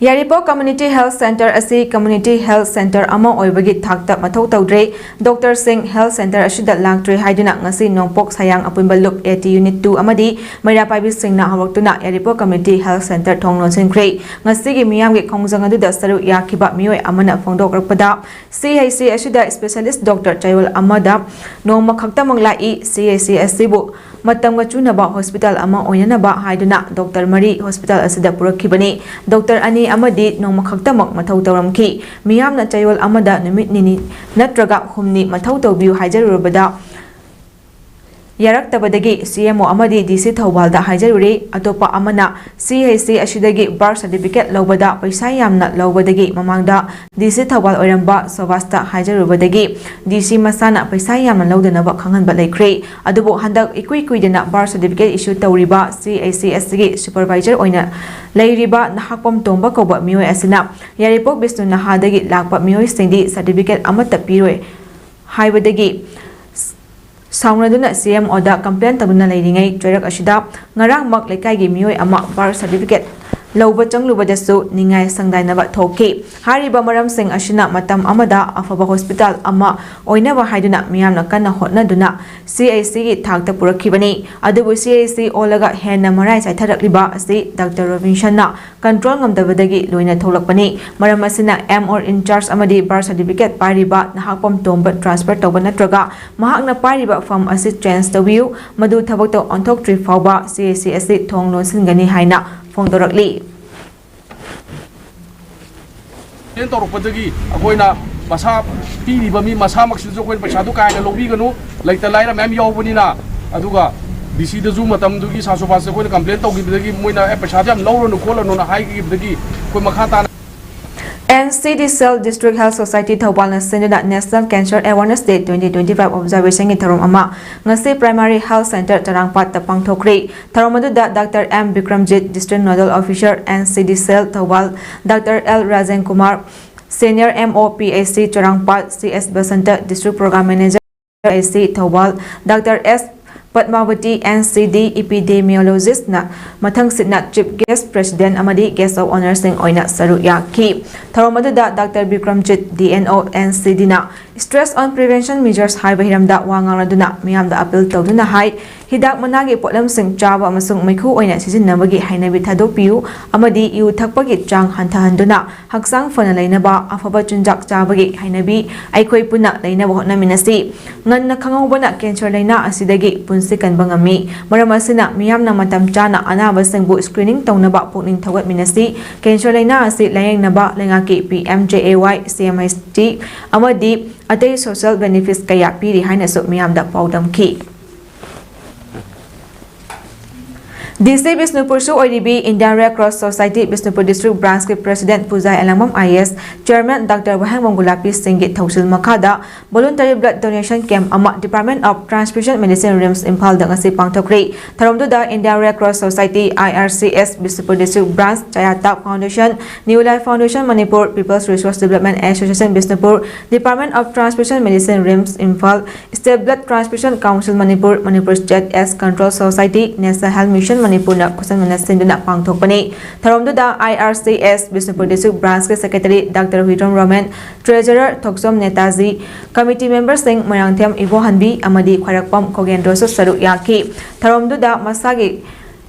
ꯌꯥꯏꯔꯤꯄꯣꯛ ꯀꯝꯃ꯭ꯌꯨꯅꯤꯇꯤ ꯍꯦꯜꯊ ꯁꯦꯟꯇꯔ ꯑꯁꯤ ꯀꯝꯃ꯭ꯌꯨꯅꯤꯇꯤ ꯍꯦꯜꯊ ꯁꯦꯟꯇꯔ ꯑꯃ ꯑꯣꯏꯕꯒꯤ ꯊꯥꯛꯇ ꯃꯊꯧ ꯇꯧꯗ꯭ꯔꯦ, ꯗꯣꯛꯇꯔꯁꯤꯡ ꯍꯦꯜꯊ ꯁꯦꯟꯇꯔ ꯑꯁꯤꯗ ꯂꯥꯛꯇ꯭ꯔꯦ ꯍꯥꯏꯗꯨꯅ ꯉꯁꯤ ꯅꯣꯡꯄꯣꯛ ꯁꯥꯌꯥꯡ ꯑꯄꯨꯟꯕ ꯂꯨꯞ ꯑꯦ ꯇꯤ ꯌꯨꯅꯤꯠ ꯇꯨ ꯑꯃꯗꯤ ꯃꯩꯔꯥ ꯄꯥꯏꯕꯤꯁꯤꯡꯅ ꯍꯧꯔꯛꯇꯨꯅ ꯌꯥꯏꯔꯤꯄꯣꯛ ꯀꯝꯃ꯭ꯌꯨꯅꯤꯇꯤ ꯍꯦꯜꯊ ꯁꯦꯟꯇꯔ ꯊꯣꯡ ꯂꯣꯟꯁꯤꯟꯈ꯭ꯔꯦ꯫ ꯉꯁꯤꯒꯤ ꯃꯤꯌꯥꯝꯒꯤ ꯈꯣꯡꯖꯪ ꯑꯗꯨꯗ ꯁꯔꯨꯛ ꯌꯥꯈꯤꯕ ꯃꯤꯑꯣꯏ ꯑꯃꯅ ꯐꯣꯡꯗꯣꯛꯂꯛꯄꯗ, ꯁꯤ ꯑꯩꯆ ꯁꯤ ꯑꯁꯤꯗ ꯁ꯭ꯄꯦꯁꯤꯌꯦꯂꯤꯁ꯭ꯠ ꯗꯣꯛꯇꯔ ꯆꯌꯣꯜ ꯑꯃꯗ ꯅꯣꯡꯃ ꯈꯛꯇꯃꯛ ꯂꯥꯛꯏ꯫ ꯁꯤ ꯑꯩꯆ ꯁꯤ ꯑꯁꯤꯕꯨ ꯃꯇꯝꯒ ꯆꯨꯅꯕ ꯍꯣꯁꯄꯤꯇꯥꯜ ꯑꯃ ꯑꯣꯏꯅꯅꯕ ꯍꯥꯏꯗꯨꯅ ꯗꯣꯛꯇꯔ ꯃꯔꯤ ꯍꯣꯁꯄꯤꯇꯥꯜ ꯑꯁꯤꯗ ꯄꯨꯔꯛꯈꯤꯕꯅꯤ꯫ ꯗꯣꯛꯇꯔ ꯑꯅꯤ ꯑꯃꯗꯤ ꯅꯣꯡꯃ ꯈꯛꯇꯃꯛ ꯃꯊꯧ ꯇꯧꯔꯝꯈꯤ꯫ ꯃꯤꯌꯥꯝꯅ ꯆꯌꯣꯜ ꯑꯃꯗ ꯅꯨꯃꯤꯠ ꯅꯤꯅꯤ ꯅꯠꯇ꯭ꯔꯒ ꯍꯨꯝꯅꯤ ꯃꯊꯧ ꯇꯧꯕꯤꯌꯨ ꯍꯥꯏꯖꯔꯨꯔꯕꯗ, ꯌꯥꯔꯛꯇꯕꯗꯒꯤ ꯁꯤ ꯑꯦꯝ ꯑꯣ ꯑꯃꯗꯤ ꯗꯤ ꯁꯤ ꯊꯧꯕꯥꯜꯗ ꯍꯥꯏꯖꯔꯨꯔꯦ꯫ ꯑꯇꯣꯞꯄ ꯑꯃꯅ ꯁꯤ ꯑꯩꯆ ꯁꯤ ꯑꯁꯤꯗꯒꯤ ꯕꯥꯔꯊ ꯁꯥꯔꯇꯤꯐꯤꯀꯦꯠ ꯂꯧꯕꯗ ꯄꯩꯁꯥ ꯌꯥꯝꯅ ꯂꯧꯕꯗꯒꯤ ꯃꯃꯥꯡꯗ ꯗꯤ ꯁꯤ ꯊꯧꯕꯥꯜ ꯑꯣꯏꯔꯝꯕ ꯁꯣꯕꯥꯁꯇ ꯍꯥꯏꯖꯔꯨꯕꯗꯒꯤ ꯗꯤ ꯁꯤ ꯃꯁꯥꯅ ꯄꯩꯁꯥ ꯌꯥꯝꯅ ꯂꯧꯗꯅꯕ ꯈꯪꯍꯟꯕ ꯂꯩꯈ꯭ꯔꯦ꯫ ꯑꯗꯨꯕꯨ ꯍꯟꯗꯛ ꯏꯀꯨꯏ ꯀꯨꯏꯗꯅ ꯕꯥꯔꯊ ꯁꯥꯔꯇꯤꯐꯤꯀꯦꯠ ꯏꯁꯨ ꯇꯧꯔꯤꯕ ꯁꯤ ꯑꯩꯆ ꯁꯤ ꯑꯁꯤꯒꯤ ꯁꯨꯄꯔꯚꯥꯏꯖꯔ ꯑꯣꯏꯅ ꯂꯩꯔꯤꯕ ꯅꯍꯥꯛꯄꯝ ꯇꯣꯝꯕ ꯀꯧꯕ ꯃꯤꯑꯣꯏ ꯑꯁꯤꯅ ꯌꯥꯏꯔꯤꯄꯣꯛ ꯕꯤꯁꯅꯨ ꯅꯍꯥꯗꯒꯤ ꯂꯥꯛꯄ ꯃꯤꯑꯣꯏꯁꯤꯡꯗꯤ ꯁꯥꯔꯇꯤꯐꯤꯀꯦꯠ ꯑꯃꯠꯇ ꯄꯤꯔꯣꯏ ꯍꯥꯏꯕꯗꯒꯤ ꯁꯥꯎꯅꯗꯨꯅ ꯁꯤ ꯑꯦꯝ ꯑꯣꯗ ꯀꯝꯄ꯭ꯂꯦꯟ ꯇꯧꯗꯨꯅ ꯂꯩꯔꯤꯉꯩ ꯆꯩꯔꯛ ꯑꯁꯤꯗ ꯉꯔꯥꯡꯃꯛ ꯂꯩꯀꯥꯏꯒꯤ ꯃꯤꯑꯣꯏ ꯑꯃ ꯕꯥꯔꯊ ꯁꯥꯔꯇꯤꯐꯤꯀꯦꯠ ꯂꯧꯕ ꯆꯪꯂꯨꯕꯗꯁꯨ ꯅꯤꯡꯉꯥꯏ ꯁꯪꯗꯥꯏꯅꯕ ꯊꯣꯛꯈꯤ꯫ ꯍꯥꯏꯔꯤꯕ ꯃꯔꯝꯁꯤꯡ ꯑꯁꯤꯅ ꯃꯇꯝ ꯑꯃꯗ ꯑꯐꯕ ꯍꯣꯁꯄꯤꯇꯥꯜ ꯑꯃ ꯑꯣꯏꯅꯕ ꯍꯥꯏꯗꯨꯅ ꯃꯤꯌꯥꯝꯅ ꯀꯟꯅ ꯍꯣꯠꯅꯗꯨꯅ ꯁꯤ ꯑꯩꯆ ꯁꯤꯒꯤ ꯊꯥꯛꯇ ꯄꯨꯔꯛꯈꯤꯕꯅꯤ꯫ ꯑꯗꯨꯕꯨ ꯁꯤ ꯑꯩꯆ ꯁꯤ ꯑꯣꯜꯂꯒ ꯍꯦꯟꯅ ꯃꯔꯥꯏ ꯆꯥꯏꯊꯔꯛꯂꯤꯕ ꯑꯁꯤ ꯗꯥꯛꯇꯔ ꯔꯣꯕꯤꯟꯁꯟꯅ ꯀꯟꯇ꯭ꯔꯣꯜ ꯉꯝꯗꯕꯗꯒꯤ ꯂꯣꯏꯅ ꯊꯣꯛꯂꯛꯄꯅꯤ꯫ ꯃꯔꯝ ꯑꯁꯤꯅ ꯑꯦꯝ ꯑꯣꯔ ꯏꯟ ꯆꯥꯔꯖ ꯑꯃꯗꯤ ꯕꯥꯔꯊ ꯁꯥꯔꯇꯤꯐꯤꯀꯦꯠ ꯄꯥꯏꯔꯤꯕ ꯅꯍꯥꯛꯄꯝ ꯇꯣꯝꯕ ꯇ꯭ꯔꯥꯟꯁꯐꯔ ꯇꯧꯕ ꯅꯠꯇ꯭ꯔꯒ ꯃꯍꯥꯛꯅ ꯄꯥꯏꯔꯤꯕ ꯐꯝ ꯑꯁꯤ ꯆꯦꯟꯖ ꯇꯧꯕꯤꯌꯨ, ꯃꯗꯨ ꯊꯕꯛꯇ ꯑꯣꯟꯊꯣꯛꯇ꯭ꯔꯤ ꯐꯥꯎꯕ ꯁꯤ ꯑꯩꯆ ꯁꯤ ꯑꯁꯤ ꯊꯣꯡ ꯂꯣꯟꯁꯤꯟꯒꯅꯤ ꯍꯥꯏꯅ ꯐꯣꯡꯗꯣꯔꯛꯂꯤ꯫ ꯇꯧꯔꯛꯄꯗꯒꯤ ꯑꯩꯈꯣꯏꯅ ꯃꯁꯥ ꯄꯤꯔꯤꯕ ꯃꯤ ꯃꯁꯥꯃꯛꯁꯤꯁꯨ ꯑꯩꯈꯣꯏꯅ ꯄꯩꯁꯥꯗꯨ ꯀꯥ ꯍꯦꯟꯅ ꯂꯧꯕꯤꯒꯅꯨ꯫ ꯂꯩꯇ ꯂꯥꯏꯔ ꯃꯌꯥꯝ ꯌꯥꯎꯕꯅꯤꯅ꯫ ꯑꯗꯨꯒ ꯗꯤ ꯁꯤꯗꯁꯨ ꯃꯇꯝꯗꯨꯒꯤ ꯁꯥꯁꯨ ꯄꯥꯁꯇ ꯑꯩꯈꯣꯏꯅ ꯀꯝꯄ꯭ꯂꯦꯟ ꯇꯧꯈꯤꯕꯗꯒꯤ ꯃꯣꯏꯅ "ꯑꯦ, ꯄꯩꯁꯥꯗꯤ ꯌꯥꯝ ꯂꯧꯔꯅꯨ ꯈꯣꯠꯂꯅꯨꯅ" ꯍꯥꯏꯈꯤꯕꯗꯒꯤ ꯑꯩꯈꯣꯏ ꯃꯈꯥ ꯇꯥꯅ N C D cell district health society ꯊꯧꯕꯥꯜꯅ ꯁꯤꯟꯗꯨꯅ national cancer awareness day twenty twenty five ꯑꯣꯕꯖꯥꯔꯕꯦꯁꯟꯒꯤ ꯊꯧꯔꯝ ꯑꯃ ꯉꯁꯤ ꯄ꯭ꯔꯥꯏꯃꯥꯔꯤ ꯍꯦꯜꯊ ꯁꯦꯟꯇꯔ ꯆꯔꯥꯡꯄꯥꯠꯇ ꯄꯥꯡꯊꯣꯛꯈ꯭ꯔꯦ꯫ ꯊꯧꯔꯝ ꯑꯗꯨꯗ doctor M Bikramjit, district nodal officer, N C D cell Thoubal, doctor L Rajen Kumar, senior M O P H C Charangpat, C S Basanta, district programme manager, S C Thoubal, doctor S Padmabati, N C D ꯏꯄꯤꯗꯦꯃꯤꯌꯣꯂꯣꯖꯤꯁꯅ ꯃꯊꯪꯁꯤꯠꯅ chief gas president ꯑꯃꯗꯤ guest of ꯑꯣꯅꯔꯁꯤꯡ ꯑꯣꯏꯅ ꯁꯔꯨꯛ ꯌꯥꯈꯤ꯫ ꯊꯧꯔꯝ ꯑꯗꯨꯗ doctor Bikramjit, D N O, N C ꯗꯤꯅ stress on prevention measures ꯍꯥꯏꯕ ꯍꯤꯔꯝꯗ ꯋꯥ ꯉꯥꯡꯂꯗꯨꯅ ꯃꯤꯌꯥꯝꯗ ꯑꯄꯤꯜ ꯇꯧꯗꯨꯅ ꯍꯥꯏ, ꯍꯤꯗꯥꯛ ꯃꯅꯥꯒꯤ ꯄꯣꯠꯂꯝꯁꯤꯡ ꯆꯥꯕ ꯑꯃꯁꯨꯡ ꯃꯩꯈꯨ ꯑꯣꯏꯅ ꯁꯤꯖꯤꯟꯅꯕꯒꯤ ꯍꯩꯅꯕꯤ ꯊꯥꯗꯣꯛꯄꯤꯌꯨ ꯑꯃꯗꯤ ꯌꯨ ꯊꯛꯄꯒꯤ ꯆꯥꯡ ꯍꯟꯊꯍꯟꯗꯨꯅ ꯍꯛꯆꯥꯡ ꯐꯅ ꯂꯩꯅꯕ ꯑꯐꯕ ꯆꯤꯟꯖꯥꯛ ꯆꯥꯕꯒꯤ ꯍꯩꯅꯕꯤ ꯑꯩꯈꯣꯏ ꯄꯨꯟꯅ ꯂꯩꯅꯕ ꯍꯣꯠꯅꯃꯤꯟꯅꯁꯤ꯫ ꯉꯟꯅ ꯈꯪꯍꯧꯕꯅ ꯀꯦꯟꯁꯔ ꯂꯥꯏꯅꯥ ꯑꯁꯤꯗꯒꯤ ꯄꯨꯟꯁꯤ ꯀꯟꯕ ꯉꯝꯃꯤ꯫ ꯃꯔꯝ ꯑꯁꯤꯅ ꯃꯤꯌꯥꯝꯅ ꯃꯇꯝ ꯆꯥꯅ ꯑꯅꯥꯕꯁꯤꯡꯕꯨ ꯁ꯭ꯀ꯭ꯔꯤꯅꯤꯡ ꯇꯧꯅꯕ ꯄꯨꯛꯅꯤꯡ ꯊꯧꯒꯠꯃꯤꯟꯅꯁꯤ꯫ ꯀꯦꯟꯁꯔ ꯂꯥꯏꯅꯥ ꯑꯁꯤ ꯂꯥꯌꯦꯡꯅꯕ ꯂꯩꯉꯥꯛꯀꯤ ꯄꯤ ꯑꯦꯝ ꯖꯦ ꯑꯦ ꯋꯥꯏ, ꯁꯤ ꯑꯦꯝ ꯑꯩꯆ ꯇꯤ ꯑꯃꯗꯤ ꯑꯇꯩ ꯁꯣꯁꯤꯌꯦꯜ ꯕꯦꯅꯤꯐꯤꯠꯁ ꯀꯌꯥ ꯄꯤꯔꯤ ꯍꯥꯏꯅꯁꯨ ꯃꯤꯌꯥꯝꯗ ꯄꯥꯎꯗꯝꯈꯤ꯫ ꯗꯤ ꯁꯤ ꯕꯤꯁꯅꯨꯄꯨꯔꯁꯨ ꯑꯣꯏꯔꯤꯕꯤ Indian red cross society Bishnupur district ꯕ꯭ꯔꯥꯟꯁꯀꯤ president Puja Elangbam I A S, chairman doctor Wahengbam Gulapi ꯁꯤꯡꯒꯤ ꯊꯧꯁꯤꯜ ꯃꯈꯥꯗ ꯚꯣꯂꯨꯟꯇꯔꯤ ꯕ꯭ꯂꯗ ꯗꯣꯅꯦꯁꯟ ꯀꯦꯝꯞ ꯑꯃ department of transfusion medicine, RIMS ꯏꯝꯐꯥꯜꯗ ꯉꯁꯤ ꯄꯥꯡꯊꯣꯛꯈ꯭ꯔꯦ꯫ ꯊꯧꯔꯝꯗꯨꯗ Indian red cross society, I R C S, Bishnupur district branch, Chayata foundation, new life foundation Manipur, peoples resource development association Bishnupur, department of transfusion medicine, RIMS Imphal, state blood ꯇ꯭ꯔꯥꯟꯁꯐ꯭ꯌꯨꯖꯟ council Manipur, Manipur state AIDS control society, national health mission ꯃꯅꯤꯄꯨꯔꯅ ꯈꯨꯠꯁꯝꯅꯅ ꯁꯤꯟꯗꯨꯅ ꯄꯥꯡꯊꯣꯛꯄꯅꯤ꯫ ꯊꯧꯔꯝꯗꯨꯗ I R C S Bishnupur district ꯕ꯭ꯔꯥꯟꯁꯀꯤ secretary doctor Huidrom Romen, treasurer Thokchom Netaji, committee ꯃꯦꯝꯕꯔꯁꯤꯡ ꯃꯣꯏꯔꯥꯡꯊꯦꯝ ꯏꯕꯣꯍꯟꯕꯤ ꯑꯃꯗꯤ ꯈ꯭ꯋꯥꯏꯔꯥꯛꯄꯝ ꯈꯣꯒꯦꯟꯗ꯭ꯔꯣꯁꯨ ꯁꯔꯨꯛ ꯌꯥꯈꯤ꯫ ꯊꯧꯔꯝꯗꯨꯗ ꯃꯁꯥꯒꯤ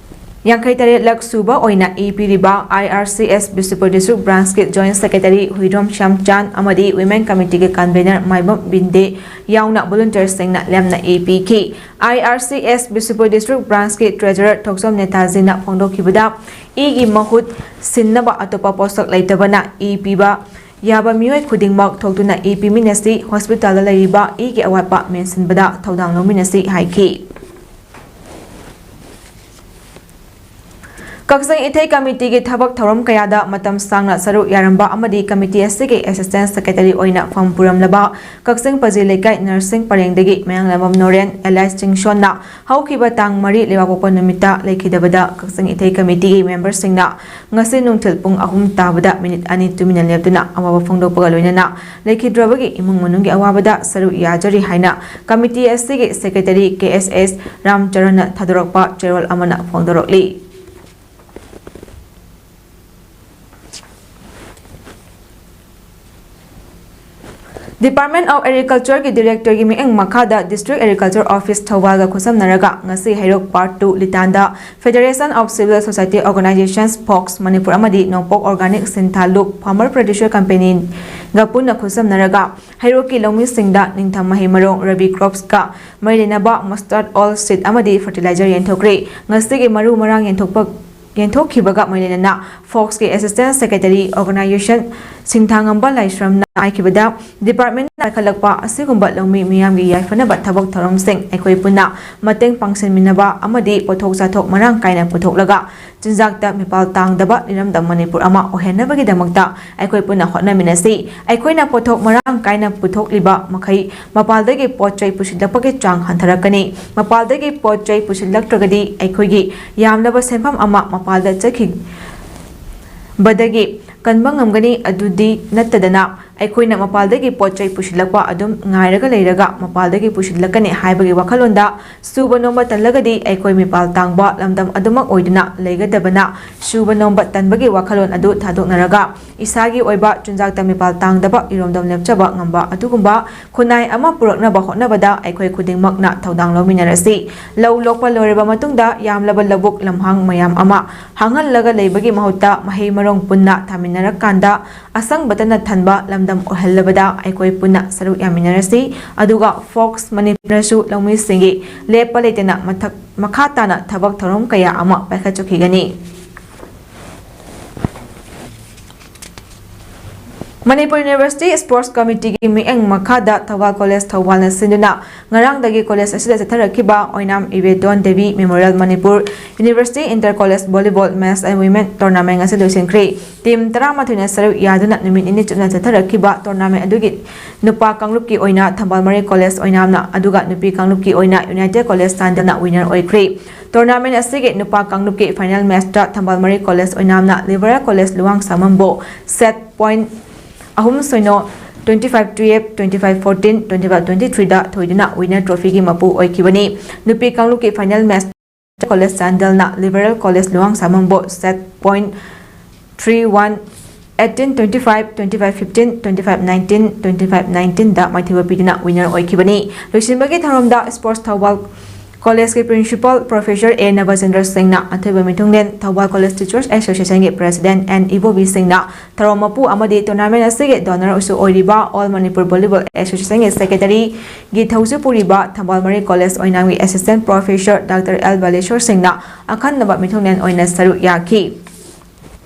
ꯌꯥꯡꯈꯩ ꯇꯔꯦꯠꯂꯛ ꯁꯨꯕ ꯑꯣꯏꯅ ꯏ ꯄꯤꯔꯤꯕ I R C S Bishnupur district ꯕ꯭ꯔꯥꯟꯁꯀꯤ ꯖꯣꯏꯟꯠ ꯁꯦꯀ꯭ꯔꯦꯇꯔꯤ ꯍꯨꯏꯗ꯭ꯔꯣꯝ ꯁ꯭ꯌꯥꯝꯆꯥꯟ ꯑꯃꯗꯤ ꯋꯤꯃꯦꯟ ꯀꯃꯤꯇꯤꯒꯤ ꯀꯟꯚꯦꯅꯔ ꯃꯥꯏꯕꯝ ꯕꯤꯟꯗꯦ ꯌꯥꯎꯅ ꯚꯣꯂꯨꯟꯇꯤꯌꯔꯁꯤꯡꯅ ꯂꯦꯝꯅ ꯏ ꯄꯤꯈꯤ꯫ ꯑꯥꯏ R C S Bishnupur district ꯕ꯭ꯔꯥꯟꯁꯀꯤ ꯇ꯭ꯔꯦꯖꯔꯔ ꯊꯣꯛꯆꯣꯝ ꯅꯦꯇꯥꯖꯤꯅ ꯐꯣꯡꯗꯣꯛꯈꯤꯕꯗ, ꯏꯒꯤ ꯃꯍꯨꯠ ꯁꯤꯟꯅꯕ ꯑꯇꯣꯞꯄ ꯄꯣꯠꯁꯛ ꯂꯩꯇꯕꯅ ꯏ ꯄꯤꯕ ꯌꯥꯕ ꯃꯤꯑꯣꯏ ꯈꯨꯗꯤꯡꯃꯛ ꯊꯣꯛꯇꯨꯅ ꯏ ꯄꯤꯃꯤꯟꯅꯁꯤ, ꯍꯣꯁꯄꯤꯇꯥꯜꯗ ꯂꯩꯔꯤꯕ ꯏꯒꯤ ꯑꯋꯥꯠꯄ ꯃꯦꯟꯁꯤꯟꯕꯗ ꯊꯧꯗꯥꯡ ꯂꯧꯃꯤꯟꯅꯁꯤ ꯍꯥꯏꯈꯤ꯫ ꯀꯛꯆꯤꯡ ꯏꯊꯩ ꯀꯃꯤꯇꯤꯒꯤ ꯊꯕꯛ ꯊꯧꯔꯝ ꯀꯌꯥꯗ ꯃꯇꯝ ꯁꯥꯡꯅ ꯁꯔꯨꯛ ꯌꯥꯔꯝꯕ ꯑꯃꯗꯤ ꯀꯃꯤꯇꯤ ꯑꯁꯤꯒꯤ ꯑꯦꯁꯤꯁꯇꯦꯟ ꯁꯦꯀ꯭ꯔꯦꯇꯔꯤ ꯑꯣꯏꯅ ꯐꯝ ꯄꯨꯔꯝꯂꯕ ꯀꯛꯆꯤꯡ ꯄꯖꯤ ꯂꯩꯀꯥꯏ ꯅꯔꯁꯤꯡ ꯄꯔꯦꯡꯗꯒꯤ ꯃꯌꯥꯡꯂꯥꯡꯕꯝ ꯅꯣꯔꯦꯟ ꯑꯦꯂꯥꯏꯁ ꯆꯤꯡꯁꯣꯟꯅ ꯍꯧꯈꯤꯕ ꯇꯥꯡ ꯃꯔꯤ ꯂꯩꯕꯥꯛꯄꯣꯛꯄ ꯅꯨꯃꯤꯠꯇ ꯂꯩꯈꯤꯗꯕꯗ ꯀꯛꯆꯤꯡ ꯏꯊꯩ ꯀꯃꯤꯇꯤꯒꯤ ꯃꯦꯝꯕꯔꯁꯤꯡꯅ ꯉꯁꯤ ꯅꯨꯡꯊꯤꯜ ꯄꯨꯡ ꯑꯍꯨꯝ ꯇꯥꯕꯗ ꯃꯤꯅꯤꯠ ꯑꯅꯤ ꯇꯨꯃꯤꯟꯅ ꯂꯦꯞꯇꯨꯅ ꯑꯋꯥꯕ ꯐꯣꯡꯗꯣꯛꯄꯒ ꯂꯣꯏꯅꯅ ꯂꯩꯈꯤꯗ꯭ꯔꯕꯒꯤ ꯏꯃꯨꯡ ꯃꯅꯨꯡꯒꯤ ꯑꯋꯥꯕꯗ ꯁꯔꯨꯛ ꯌꯥꯖꯔꯤ ꯍꯥꯏꯅ ꯀꯃꯤꯇꯤ ꯑꯁꯤꯒꯤ ꯁꯦꯀ꯭ꯔꯦꯇꯔꯤ ꯀꯦ ꯑꯦꯁ ꯑꯦꯁ ꯔꯥꯝꯆꯔꯟꯅ ꯊꯥꯗꯣꯔꯛꯄ ꯆꯦꯔꯣꯜ ꯑꯃꯅ ꯐꯣꯡꯗꯣꯔꯛꯂꯤ꯫ Department of Agriculture ꯒꯤ Director ꯒꯤ ꯃꯤꯠꯌꯦꯡ ꯃꯈꯥꯗ District Agriculture Office ꯊꯧꯕꯥꯜꯒ ꯈꯨꯠꯁꯝꯅꯔꯒ ꯉꯁꯤ ꯍꯩꯔꯣꯛ Part two ꯂꯤꯇꯥꯟꯗ Federation of Civil Society Organizations, fox Manipur ꯑꯃꯗꯤ ꯅꯣꯡꯄꯣꯛ Organic Sintha Luk Farmer Producer Company ꯒ ꯄꯨꯟꯅ ꯈꯨꯠꯁꯝꯅꯔꯒ ꯍꯩꯔꯣꯛꯀꯤ ꯂꯧꯃꯤꯁꯤꯡꯗ ꯅꯤꯡꯊꯝ ꯃꯍꯩ ꯃꯔꯣꯡ, Rabi Crops ꯀ ꯃꯔꯤ ꯂꯩꯅꯕ mustard oil seed ꯑꯃꯗꯤ fertilizer ꯌꯦꯟꯊꯣꯛꯈ꯭ꯔꯦ꯫ ꯉꯁꯤꯒꯤ ꯃꯔꯨ ꯃꯔꯥꯡ ꯌꯦꯟꯊꯣꯛꯄ ꯌꯦꯟꯊꯣꯛꯈꯤꯕꯒ ꯃꯔꯤ ꯂꯩꯅꯅ ꯐꯣꯛꯁꯀꯤ Assistant Secretary Organization ꯁꯤꯡꯊꯥꯉꯝꯕ ꯂꯥꯏꯁ꯭ꯔꯝꯅ ꯍꯥꯏꯈꯤꯕꯗ, department ꯅ ꯄꯥꯏꯈꯠꯂꯛꯄ ꯑꯁꯤꯒꯨꯝꯕ ꯂꯧꯃꯤ ꯃꯤꯌꯥꯝꯒꯤ ꯌꯥꯏꯐꯅꯕ ꯊꯕꯛ ꯊꯧꯔꯝꯁꯤꯡ ꯑꯩꯈꯣꯏ ꯄꯨꯟꯅ ꯃꯇꯦꯡ ꯄꯥꯡꯁꯤꯟꯃꯤꯟꯅꯕ ꯑꯃꯗꯤ ꯄꯣꯠꯊꯣꯛ ꯆꯥꯊꯣꯛ ꯃꯔꯥꯡ ꯀꯥꯏꯅ ꯄꯨꯊꯣꯛꯂꯒ ꯆꯤꯟꯖꯥꯛꯇ ꯃꯤꯄꯥꯜ ꯇꯥꯡꯗꯕ ꯏꯔꯝꯗꯝ ꯃꯅꯤꯄꯨꯔ ꯑꯃ ꯑꯣꯏꯍꯟꯅꯕꯒꯤꯗꯃꯛꯇ ꯑꯩꯈꯣꯏ ꯄꯨꯟꯅ ꯍꯣꯠꯅꯃꯤꯟꯅꯁꯤ꯫ ꯑꯩꯈꯣꯏꯅ ꯄꯣꯠꯊꯣꯛ ꯃꯔꯥꯡ ꯀꯥꯏꯅ ꯄꯨꯊꯣꯛꯂꯤꯕ ꯃꯈꯩ ꯃꯄꯥꯜꯗꯒꯤ ꯄꯣꯠ ꯆꯩ ꯄꯨꯁꯤꯜꯂꯛꯄꯒꯤ ꯆꯥꯡ ꯍꯟꯊꯔꯛꯀꯅꯤ꯫ ꯃꯄꯥꯜꯗꯒꯤ ꯄꯣꯠ ꯆꯩ ꯄꯨꯁꯤꯜꯂꯛꯇ꯭ꯔꯒꯗꯤ ꯑꯩꯈꯣꯏꯒꯤ ꯌꯥꯝꯂꯕ ꯁꯦꯟꯐꯝ ꯑꯃ ꯃꯄꯥꯜꯗ ꯆꯠꯈꯤꯕꯗꯒꯤ ꯀꯟꯕ ꯉꯝꯒꯅꯤ꯫ ꯑꯗꯨꯗꯤ ꯅꯠꯇꯗꯅ ꯑꯩꯈꯣꯏꯅ ꯃꯄꯥꯜꯗꯒꯤ ꯄꯣꯠ ꯆꯩ ꯄꯨꯁꯤꯜꯂꯛꯄ ꯑꯗꯨꯝ ꯉꯥꯏꯔꯒ ꯂꯩꯔꯒ ꯃꯄꯥꯜꯗꯒꯤ ꯄꯨꯁꯤꯜꯂꯛꯀꯅꯤ ꯍꯥꯏꯕꯒꯤ ꯋꯥꯈꯜꯂꯣꯟꯗ ꯁꯨꯕ ꯅꯣꯝꯕ ꯇꯜꯂꯒꯗꯤ ꯑꯩꯈꯣꯏ ꯃꯤꯄꯥꯜ ꯇꯥꯡꯕ ꯂꯝꯗꯝ ꯑꯗꯨꯃꯛ ꯑꯣꯏꯗꯨꯅ ꯂꯩꯒꯗꯕꯅ ꯁꯨꯕ ꯅꯣꯝꯕ ꯇꯟꯕꯒꯤ ꯋꯥꯈꯜꯂꯣꯟ ꯑꯗꯨ ꯊꯥꯗꯣꯛꯅꯔꯒ ꯏꯁꯥꯒꯤ ꯑꯣꯏꯕ ꯆꯤꯟꯖꯥꯛꯇ ꯃꯤꯄꯥꯜ ꯇꯥꯡꯗꯕ ꯏꯔꯣꯝꯗꯣꯝ ꯂꯦꯞꯆꯕ ꯉꯝꯕ ꯑꯗꯨꯒꯨꯝꯕ ꯈꯨꯟꯅꯥꯏ ꯑꯃ ꯄꯨꯔꯛꯅꯕ ꯍꯣꯠꯅꯕꯗ ꯑꯩꯈꯣꯏ ꯈꯨꯗꯤꯡꯃꯛꯅ ꯊꯧꯗꯥꯡ ꯂꯧꯃꯤꯟꯅꯔꯁꯤ꯫ ꯂꯧ ꯂꯣꯛꯄ ꯂꯣꯏꯔꯕ ꯃꯇꯨꯡꯗ ꯌꯥꯝꯂꯕ ꯂꯧꯕꯨꯛ ꯂꯝꯍꯥꯡ ꯃꯌꯥꯝ ꯑꯃ ꯍꯥꯡꯍꯜꯂꯒ ꯂꯩꯕꯒꯤ ꯃꯍꯨꯠꯇ ꯃꯍꯩ ꯃꯔꯣꯡ ꯄꯨꯟꯅ ꯊꯥꯃꯤꯟꯅꯔꯀꯥꯟꯗ ꯑꯁꯪꯕꯇꯅ ꯊꯟꯕ ꯂꯝꯗꯝ ꯑꯣꯏꯍꯜꯂꯕꯗ ꯑꯩꯈꯣꯏ ꯄꯨꯟꯅ ꯁꯔꯨꯛ ꯌꯥꯃꯤꯟꯅꯔꯁꯤ꯫ ꯑꯗꯨꯒ ꯐꯣꯛꯁ ꯃꯅꯤꯄꯨꯔꯅꯁꯨ ꯂꯧꯃꯤꯁꯤꯡꯒꯤ ꯂꯦꯞꯄ ꯂꯩꯇꯅ ꯃꯊꯛ ꯃꯈꯥ ꯇꯥꯅ ꯊꯕꯛ ꯊꯧꯔꯝ ꯀꯌꯥ ꯑꯃ ꯄꯥꯏꯈꯠꯆꯈꯤꯒꯅꯤ꯫ ꯃꯅꯤꯄꯨꯔ ꯌꯨꯅꯤꯚꯔꯁꯤꯇꯤ ꯁ꯭ꯄꯣꯔꯠꯁ ꯀꯃꯤꯇꯤꯒꯤ ꯃꯤꯠꯌꯦꯡ ꯃꯈꯥꯗ ꯊꯧꯕꯥꯜ ꯀꯣꯂꯦꯖ ꯊꯧꯕꯥꯜꯅ ꯁꯤꯟꯗꯨꯅ ꯉꯔꯥꯡꯗꯒꯤ ꯀꯣꯂꯦꯖ ꯑꯁꯤꯗ ꯆꯠꯊꯔꯛꯈꯤꯕ ꯑꯣꯏꯅꯥꯝ Ibeton Devi memorial Manipur university inter college volleyball men's and women tournament ꯑꯁꯤ ꯂꯣꯏꯁꯤꯟꯈ꯭ꯔꯦ꯫ ꯇꯤꯝ ꯇꯔꯥꯃꯥꯊꯣꯏꯅ ꯁꯔꯨꯛ ꯌꯥꯗꯨꯅ ꯅꯨꯃꯤꯠ ꯅꯤꯅꯤ ꯆꯨꯞꯅ ꯆꯠꯊꯔꯛꯈꯤꯕ ꯇꯣꯔꯅꯥꯃꯦꯟ ꯑꯗꯨꯒꯤ ꯅꯨꯄꯥ ꯀꯥꯡꯂꯨꯞꯀꯤ ꯑꯣꯏꯅ ꯊꯝꯕꯥꯜ ꯃꯔꯤ ꯀꯣꯂꯦꯖ ꯑꯣꯏꯅꯥꯝꯅ, ꯑꯗꯨꯒ ꯅꯨꯄꯤ ꯀꯥꯡꯂꯨꯞꯀꯤ ꯑꯣꯏꯅ ꯌꯨꯅꯥꯏꯇꯦꯗ ꯀꯣꯂꯦꯖ ꯆꯥꯟꯗꯦꯜꯅ ꯋꯤꯅꯔ ꯑꯣꯏꯈ꯭ꯔꯦ꯫ ꯇꯣꯔꯅꯥꯃꯦꯟ ꯑꯁꯤꯒꯤ ꯅꯨꯄꯥ ꯀꯥꯡꯂꯨꯞꯀꯤ ꯐꯥꯏꯅꯦꯜ ꯃꯦꯆꯇ ꯊꯝꯕꯥꯜ ꯃꯔꯤ ꯀꯣꯂꯦꯖ ꯑꯣꯏꯅꯥꯝꯅ ꯂꯤꯕꯔꯦꯜ ꯀꯣꯂꯦꯖ ꯂꯨꯋꯥꯡꯁꯥꯡꯕꯝꯕꯨ ꯁꯦꯠ ꯄꯣꯏꯟ ꯑꯍꯨꯝ ꯁꯤꯅꯣ, twenty five twelve, twenty five fourteen, twenty five twenty three ꯗ ꯊꯣꯏꯗꯨꯅ ꯋꯤꯅꯔ ꯇ꯭ꯔꯣꯐꯤꯒꯤ ꯃꯄꯨ ꯑꯣꯏꯈꯤꯕꯅꯤ꯫ ꯅꯨꯄꯤ ꯀꯥꯡꯂꯨꯞꯀꯤ ꯐꯥꯏꯅꯦꯜ ꯃꯦꯆ ꯀꯣꯂꯦꯖ ꯆꯥꯟꯗꯦꯜꯅ ꯂꯤꯕꯔꯦꯜ ꯀꯣꯂꯦꯖ ꯂꯨꯋꯥꯡꯁꯥꯡꯕꯝꯕꯨ set point three one, eighteen twenty five, twenty five fifteen, twenty five nineteen, twenty five nineteen ꯗ ꯃꯥꯏꯊꯤꯕ ꯄꯤꯗꯨꯅ ꯋꯤꯅꯔ ꯑꯣꯏꯈꯤꯕꯅꯤ꯫ ꯂꯣꯏꯁꯤꯟꯕꯒꯤ ꯊꯧꯔꯝꯗ ꯁ꯭ꯄꯣꯔꯠꯁ ꯊꯧꯕꯥꯜ ꯀꯣꯂꯦꯖꯀꯤ ꯄ꯭ꯔꯤꯟꯁꯤꯄꯥꯜ ꯄ꯭ꯔꯣꯐꯦꯁꯔ ꯑꯦ ꯅꯕꯆꯟꯗ꯭ꯔ ꯁꯤꯡꯅ, ꯑꯊꯣꯏꯕ ꯃꯤꯊꯨꯡꯂꯦꯟ ꯊꯧꯕꯥꯜ ꯀꯣꯂꯦꯖ ꯇꯤꯆꯔꯁ ꯑꯦꯁꯣꯁꯤꯌꯦꯁꯟꯒꯤ ꯄ꯭ꯔꯦꯁꯤꯗꯦꯟꯠ ꯑꯦꯟ ꯏꯕꯣꯕꯤ ꯁꯤꯡꯅ ꯊꯧꯔꯝ ꯃꯄꯨ ꯑꯃꯗꯤ ꯇꯣꯔꯅꯥꯃꯦꯟ ꯑꯁꯤꯒꯤ ꯗꯣꯅꯔꯁꯨ ꯑꯣꯏꯔꯤꯕ ꯑꯣꯜ ꯃꯅꯤꯄꯨꯔ ꯚꯣꯂꯤꯕꯣꯜ ꯑꯦꯁꯣꯁꯤꯌꯦꯁꯟꯒꯤ ꯁꯦꯀ꯭ꯔꯦꯇꯔꯤꯒꯤ ꯊꯧꯁꯨ ꯄꯨꯔꯤꯕ ꯊꯧꯕꯥꯜ ꯃꯔꯤ ꯀꯣꯂꯦꯖ ꯑꯣꯏꯅꯥꯝꯒꯤ assistant professor doctor L Baleshor ꯁꯤꯡꯅ ꯑꯈꯟꯅꯕ ꯃꯤꯊꯨꯡꯂꯦꯟ ꯑꯣꯏꯅ ꯁꯔꯨꯛ ꯌꯥꯈꯤ꯫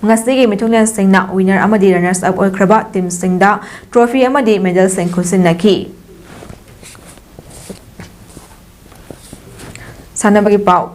ꯉꯁꯤꯒꯤ ꯃꯤꯊꯨꯡꯂꯦꯟꯁꯤꯡꯅ ꯋꯤꯅꯔ ꯑꯃꯗꯤ ꯔꯅꯔꯁ ꯑꯞ ꯑꯣꯏꯈ꯭ꯔꯕ ꯇꯤꯝꯁꯤꯡꯗ ꯇ꯭ꯔꯣꯐꯤ ꯑꯃꯗꯤ ꯃꯦꯗꯜꯁꯤꯡ ꯈꯨꯠꯁꯤꯟꯅꯈꯤ꯫ ꯁꯥꯟꯅꯕꯒꯤ ꯄꯥꯎ꯫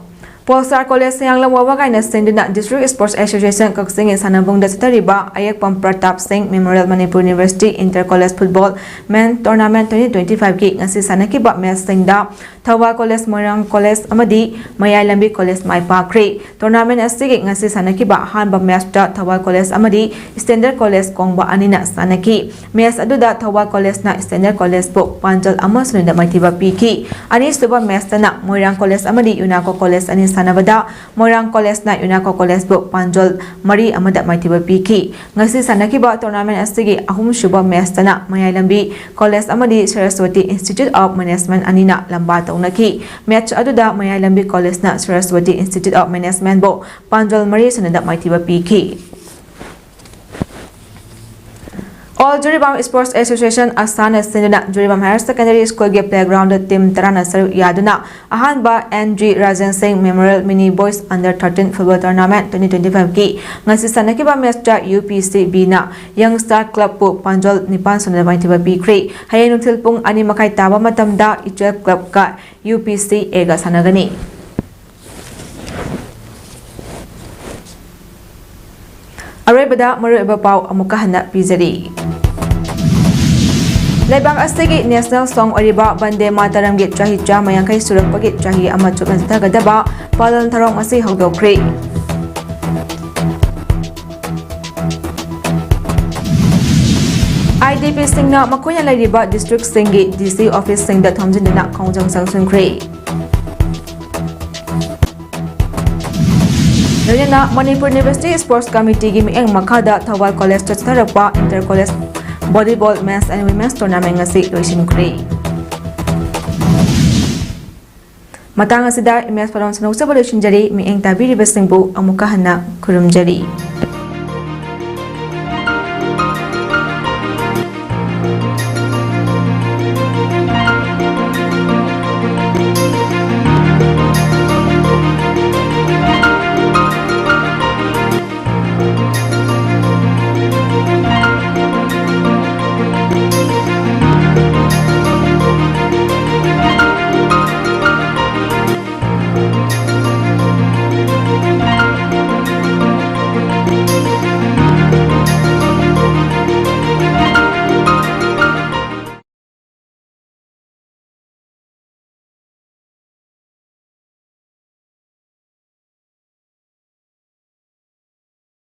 ꯄꯣꯜ ꯁ꯭ꯇꯥꯔ ꯀꯣꯂꯦꯖ ꯁꯌꯥꯡꯂꯝ ꯋꯥꯕꯒꯥꯏꯅ ꯁꯤꯟꯗꯨꯅ ꯗꯤꯁꯇ꯭ꯔꯤꯛ ꯁ꯭ꯄꯣꯔꯠꯁ ꯑꯦꯁꯣꯁꯤꯌꯦꯁꯟ ꯀꯛꯆꯤꯡꯒꯤ ꯁꯥꯟꯅꯕꯨꯡꯗ ꯆꯠꯊꯔꯤꯕ ꯑꯌꯦꯛꯄꯝ Pratap Singh memorial Manipur university inter college football men tournament twenty twenty five ꯀꯤ ꯉꯁꯤ ꯁꯥꯟꯅꯈꯤꯕ ꯃꯦꯆꯁꯤꯡꯗ ꯊꯧꯕꯥꯜ ꯀꯣꯂꯦꯖ, ꯃꯣꯏꯔꯥꯡ ꯀꯣꯂꯦꯖ ꯑꯃꯗꯤ ꯃꯌꯥꯏ ꯂꯝꯕꯤ ꯀꯣꯂꯦꯖ ꯃꯥꯏ ꯄꯥꯛꯈ꯭ꯔꯦ꯫ ꯇꯣꯔꯅꯥꯃꯦꯟ ꯑꯁꯤꯒꯤ ꯉꯁꯤ ꯁꯥꯟꯅꯈꯤꯕ ꯑꯍꯥꯟꯕ ꯃꯦꯆꯇ ꯊꯧꯕꯥꯜ ꯀꯣꯂꯦꯖ ꯑꯃꯗꯤ ꯁ꯭ꯇꯦꯟꯗꯔꯗ ꯀꯣꯂꯦꯖ ꯀꯣꯡꯕ ꯑꯅꯤꯅ ꯁꯥꯟꯅꯈꯤ꯫ ꯃꯦꯆ ꯑꯗꯨꯗ ꯊꯧꯕꯥꯜ ꯀꯣꯂꯦꯖꯅ ꯁ꯭ꯇꯦꯟꯗꯔꯗ ꯀꯣꯂꯦꯖꯄꯨ ꯄꯥꯟꯖꯜ ꯑꯃ ꯁꯤꯅꯣꯗ ꯃꯥꯏꯊꯤꯕ ꯄꯤꯈꯤ꯫ ꯑꯅꯤꯁꯨꯕ ꯃꯦꯆꯇꯅ ꯃꯣꯏꯔꯥꯡ ꯀꯣꯂꯦꯖ ꯑꯃꯗꯤ ꯌꯨꯅꯥꯀꯣ ꯀꯣꯂꯦꯖ ꯑꯅꯤ ꯁꯥꯟꯅꯕꯗ ꯃꯣꯏꯔꯥꯡ ꯀꯣꯂꯦꯖꯅ ꯌꯨꯅꯥꯀꯣ ꯀꯣꯂꯦꯖꯄꯨ ꯄꯥꯟꯖꯣꯜ ꯃꯔꯤ ꯑꯃꯗ ꯃꯥꯏꯊꯤꯕ ꯄꯤꯈꯤ꯫ ꯉꯁꯤ ꯁꯥꯟꯅꯈꯤꯕ ꯇꯣꯔꯅꯥꯃꯦꯟ ꯑꯁꯤꯒꯤ ꯑꯍꯨꯝꯁꯨꯕ ꯃꯦꯆꯇꯅ ꯃꯌꯥꯏ ꯂꯝꯕꯤ ꯀꯣꯂꯦꯖ ꯑꯃꯗꯤ ꯁꯔꯁꯋꯇꯤ ꯏꯟꯁꯇꯤꯇ꯭ꯌꯨꯠ ꯑꯣꯐ ꯃꯦꯅꯦꯖꯃꯦꯟ ꯑꯅꯤꯅ ꯂꯝꯕꯥ ꯇꯧꯅꯈꯤ꯫ ꯃꯦꯆ ꯑꯗꯨꯗ ꯃꯌꯥꯏ ꯂꯝꯕꯤ ꯀꯣꯂꯦꯖꯅ ꯁꯔꯁꯋꯇꯤ ꯏꯟꯁꯇꯤꯇ꯭ꯌꯨꯠ ꯑꯣꯐ ꯃꯦꯅꯦꯖꯃꯦꯟꯕꯨ ꯄꯥꯟꯖꯣꯜ ꯃꯔꯤ ꯁꯤꯅꯣꯗ ꯃꯥꯏꯊꯤꯕ ꯄꯤꯈꯤ꯫ All Jiribam Sports Association, ꯑꯁꯥꯅ ꯁꯤꯟꯗꯨꯅ Jiribam Higher Secondary School ꯒꯤ playground ꯗ team ꯇꯔꯥꯅ ꯁꯔꯨꯛ ꯌꯥꯗꯨꯅ ꯑꯍꯥꯟꯕ N G Rajan Singh Memorial Mini Boys Under thirteen Football Tournament twenty twenty-five ꯒꯤ ꯉꯁꯤ ꯁꯥꯟꯅꯈꯤꯕ match ꯇ U P C B ꯅ Young Star Club ꯄꯨ ꯄꯥꯟꯖꯜ ꯅꯤꯄꯥꯟ ꯁꯨꯞꯅ ꯃꯥꯏꯊꯤꯕ ꯄꯤꯈ꯭ꯔꯦ꯫ ꯍꯌꯦꯡ ꯅꯨꯡꯊꯤꯜ ꯄꯨꯡ ꯑꯅꯤ ꯃꯈꯥꯏ ꯇꯥꯕ ꯃꯇꯝꯗ Ichel Club ꯀ U P C A ꯒ ꯁꯥꯟꯅꯒꯅꯤ꯫ ꯑꯔꯣꯏꯕꯗ ꯃꯔꯨꯑꯣꯏꯕ ꯄꯥꯎ ꯑꯃꯨꯛꯀ ꯍꯟꯅ ꯄꯤꯖꯔꯤ꯫ ꯂꯩꯕꯥꯛ ꯑꯁꯤꯒꯤ national song ꯑꯣꯏꯔꯤꯕ ꯕꯟꯗꯦ ꯃꯥꯇꯔꯝꯒꯤ ꯆꯍꯤ ꯆꯥꯝꯃ ꯌꯥꯡꯈꯩ ꯁꯨꯔꯛꯄꯒꯤ ꯆꯍꯤ ꯑꯃ ꯆꯨꯞꯅ ꯆꯠꯊꯒꯗꯕ ꯄꯥꯂꯟ ꯊꯧꯔꯝ ꯉꯁꯤ ꯍꯧꯗꯣꯛꯈ꯭ꯔꯦ꯫ I D P ꯁꯤꯡꯅ ꯃꯈꯣꯏꯅ ꯂꯩꯔꯤꯕ district ꯁꯤꯡꯒꯤ D C office ꯁꯤꯡꯗ ꯊꯣꯝꯖꯤꯟꯗꯨꯅ ꯈꯣꯡꯖꯪ ꯆꯪꯁꯤꯟꯈ꯭ꯔꯦ꯫ ꯂꯣꯏꯅꯅ Manipur University Sports Committee ꯒꯤ ꯃꯤꯠꯌꯦꯡ ꯃꯈꯥꯗ ꯊꯧꯕꯥꯜ College ꯇ ꯆꯠꯊꯔꯛꯄ Inter College Volleyball Men's and Women's Tournament ꯉꯁꯤ ꯂꯣꯏꯁꯤꯟꯈ꯭ꯔꯦ꯫ ꯃꯇꯥꯡ ꯑꯁꯤꯗ ꯏꯃꯦꯖ ꯄꯔꯣꯟ ꯁꯟꯗꯣꯛꯆꯕ ꯂꯣꯏꯁꯤꯟꯖꯔꯤ꯫ ꯃꯤꯠꯌꯦꯡ ꯇꯥꯕꯤꯔꯤꯕꯁꯤꯡꯕꯨ ꯑꯃꯨꯛꯀ ꯍꯟꯅ ꯈꯨꯔꯨꯝꯖꯔꯤ꯫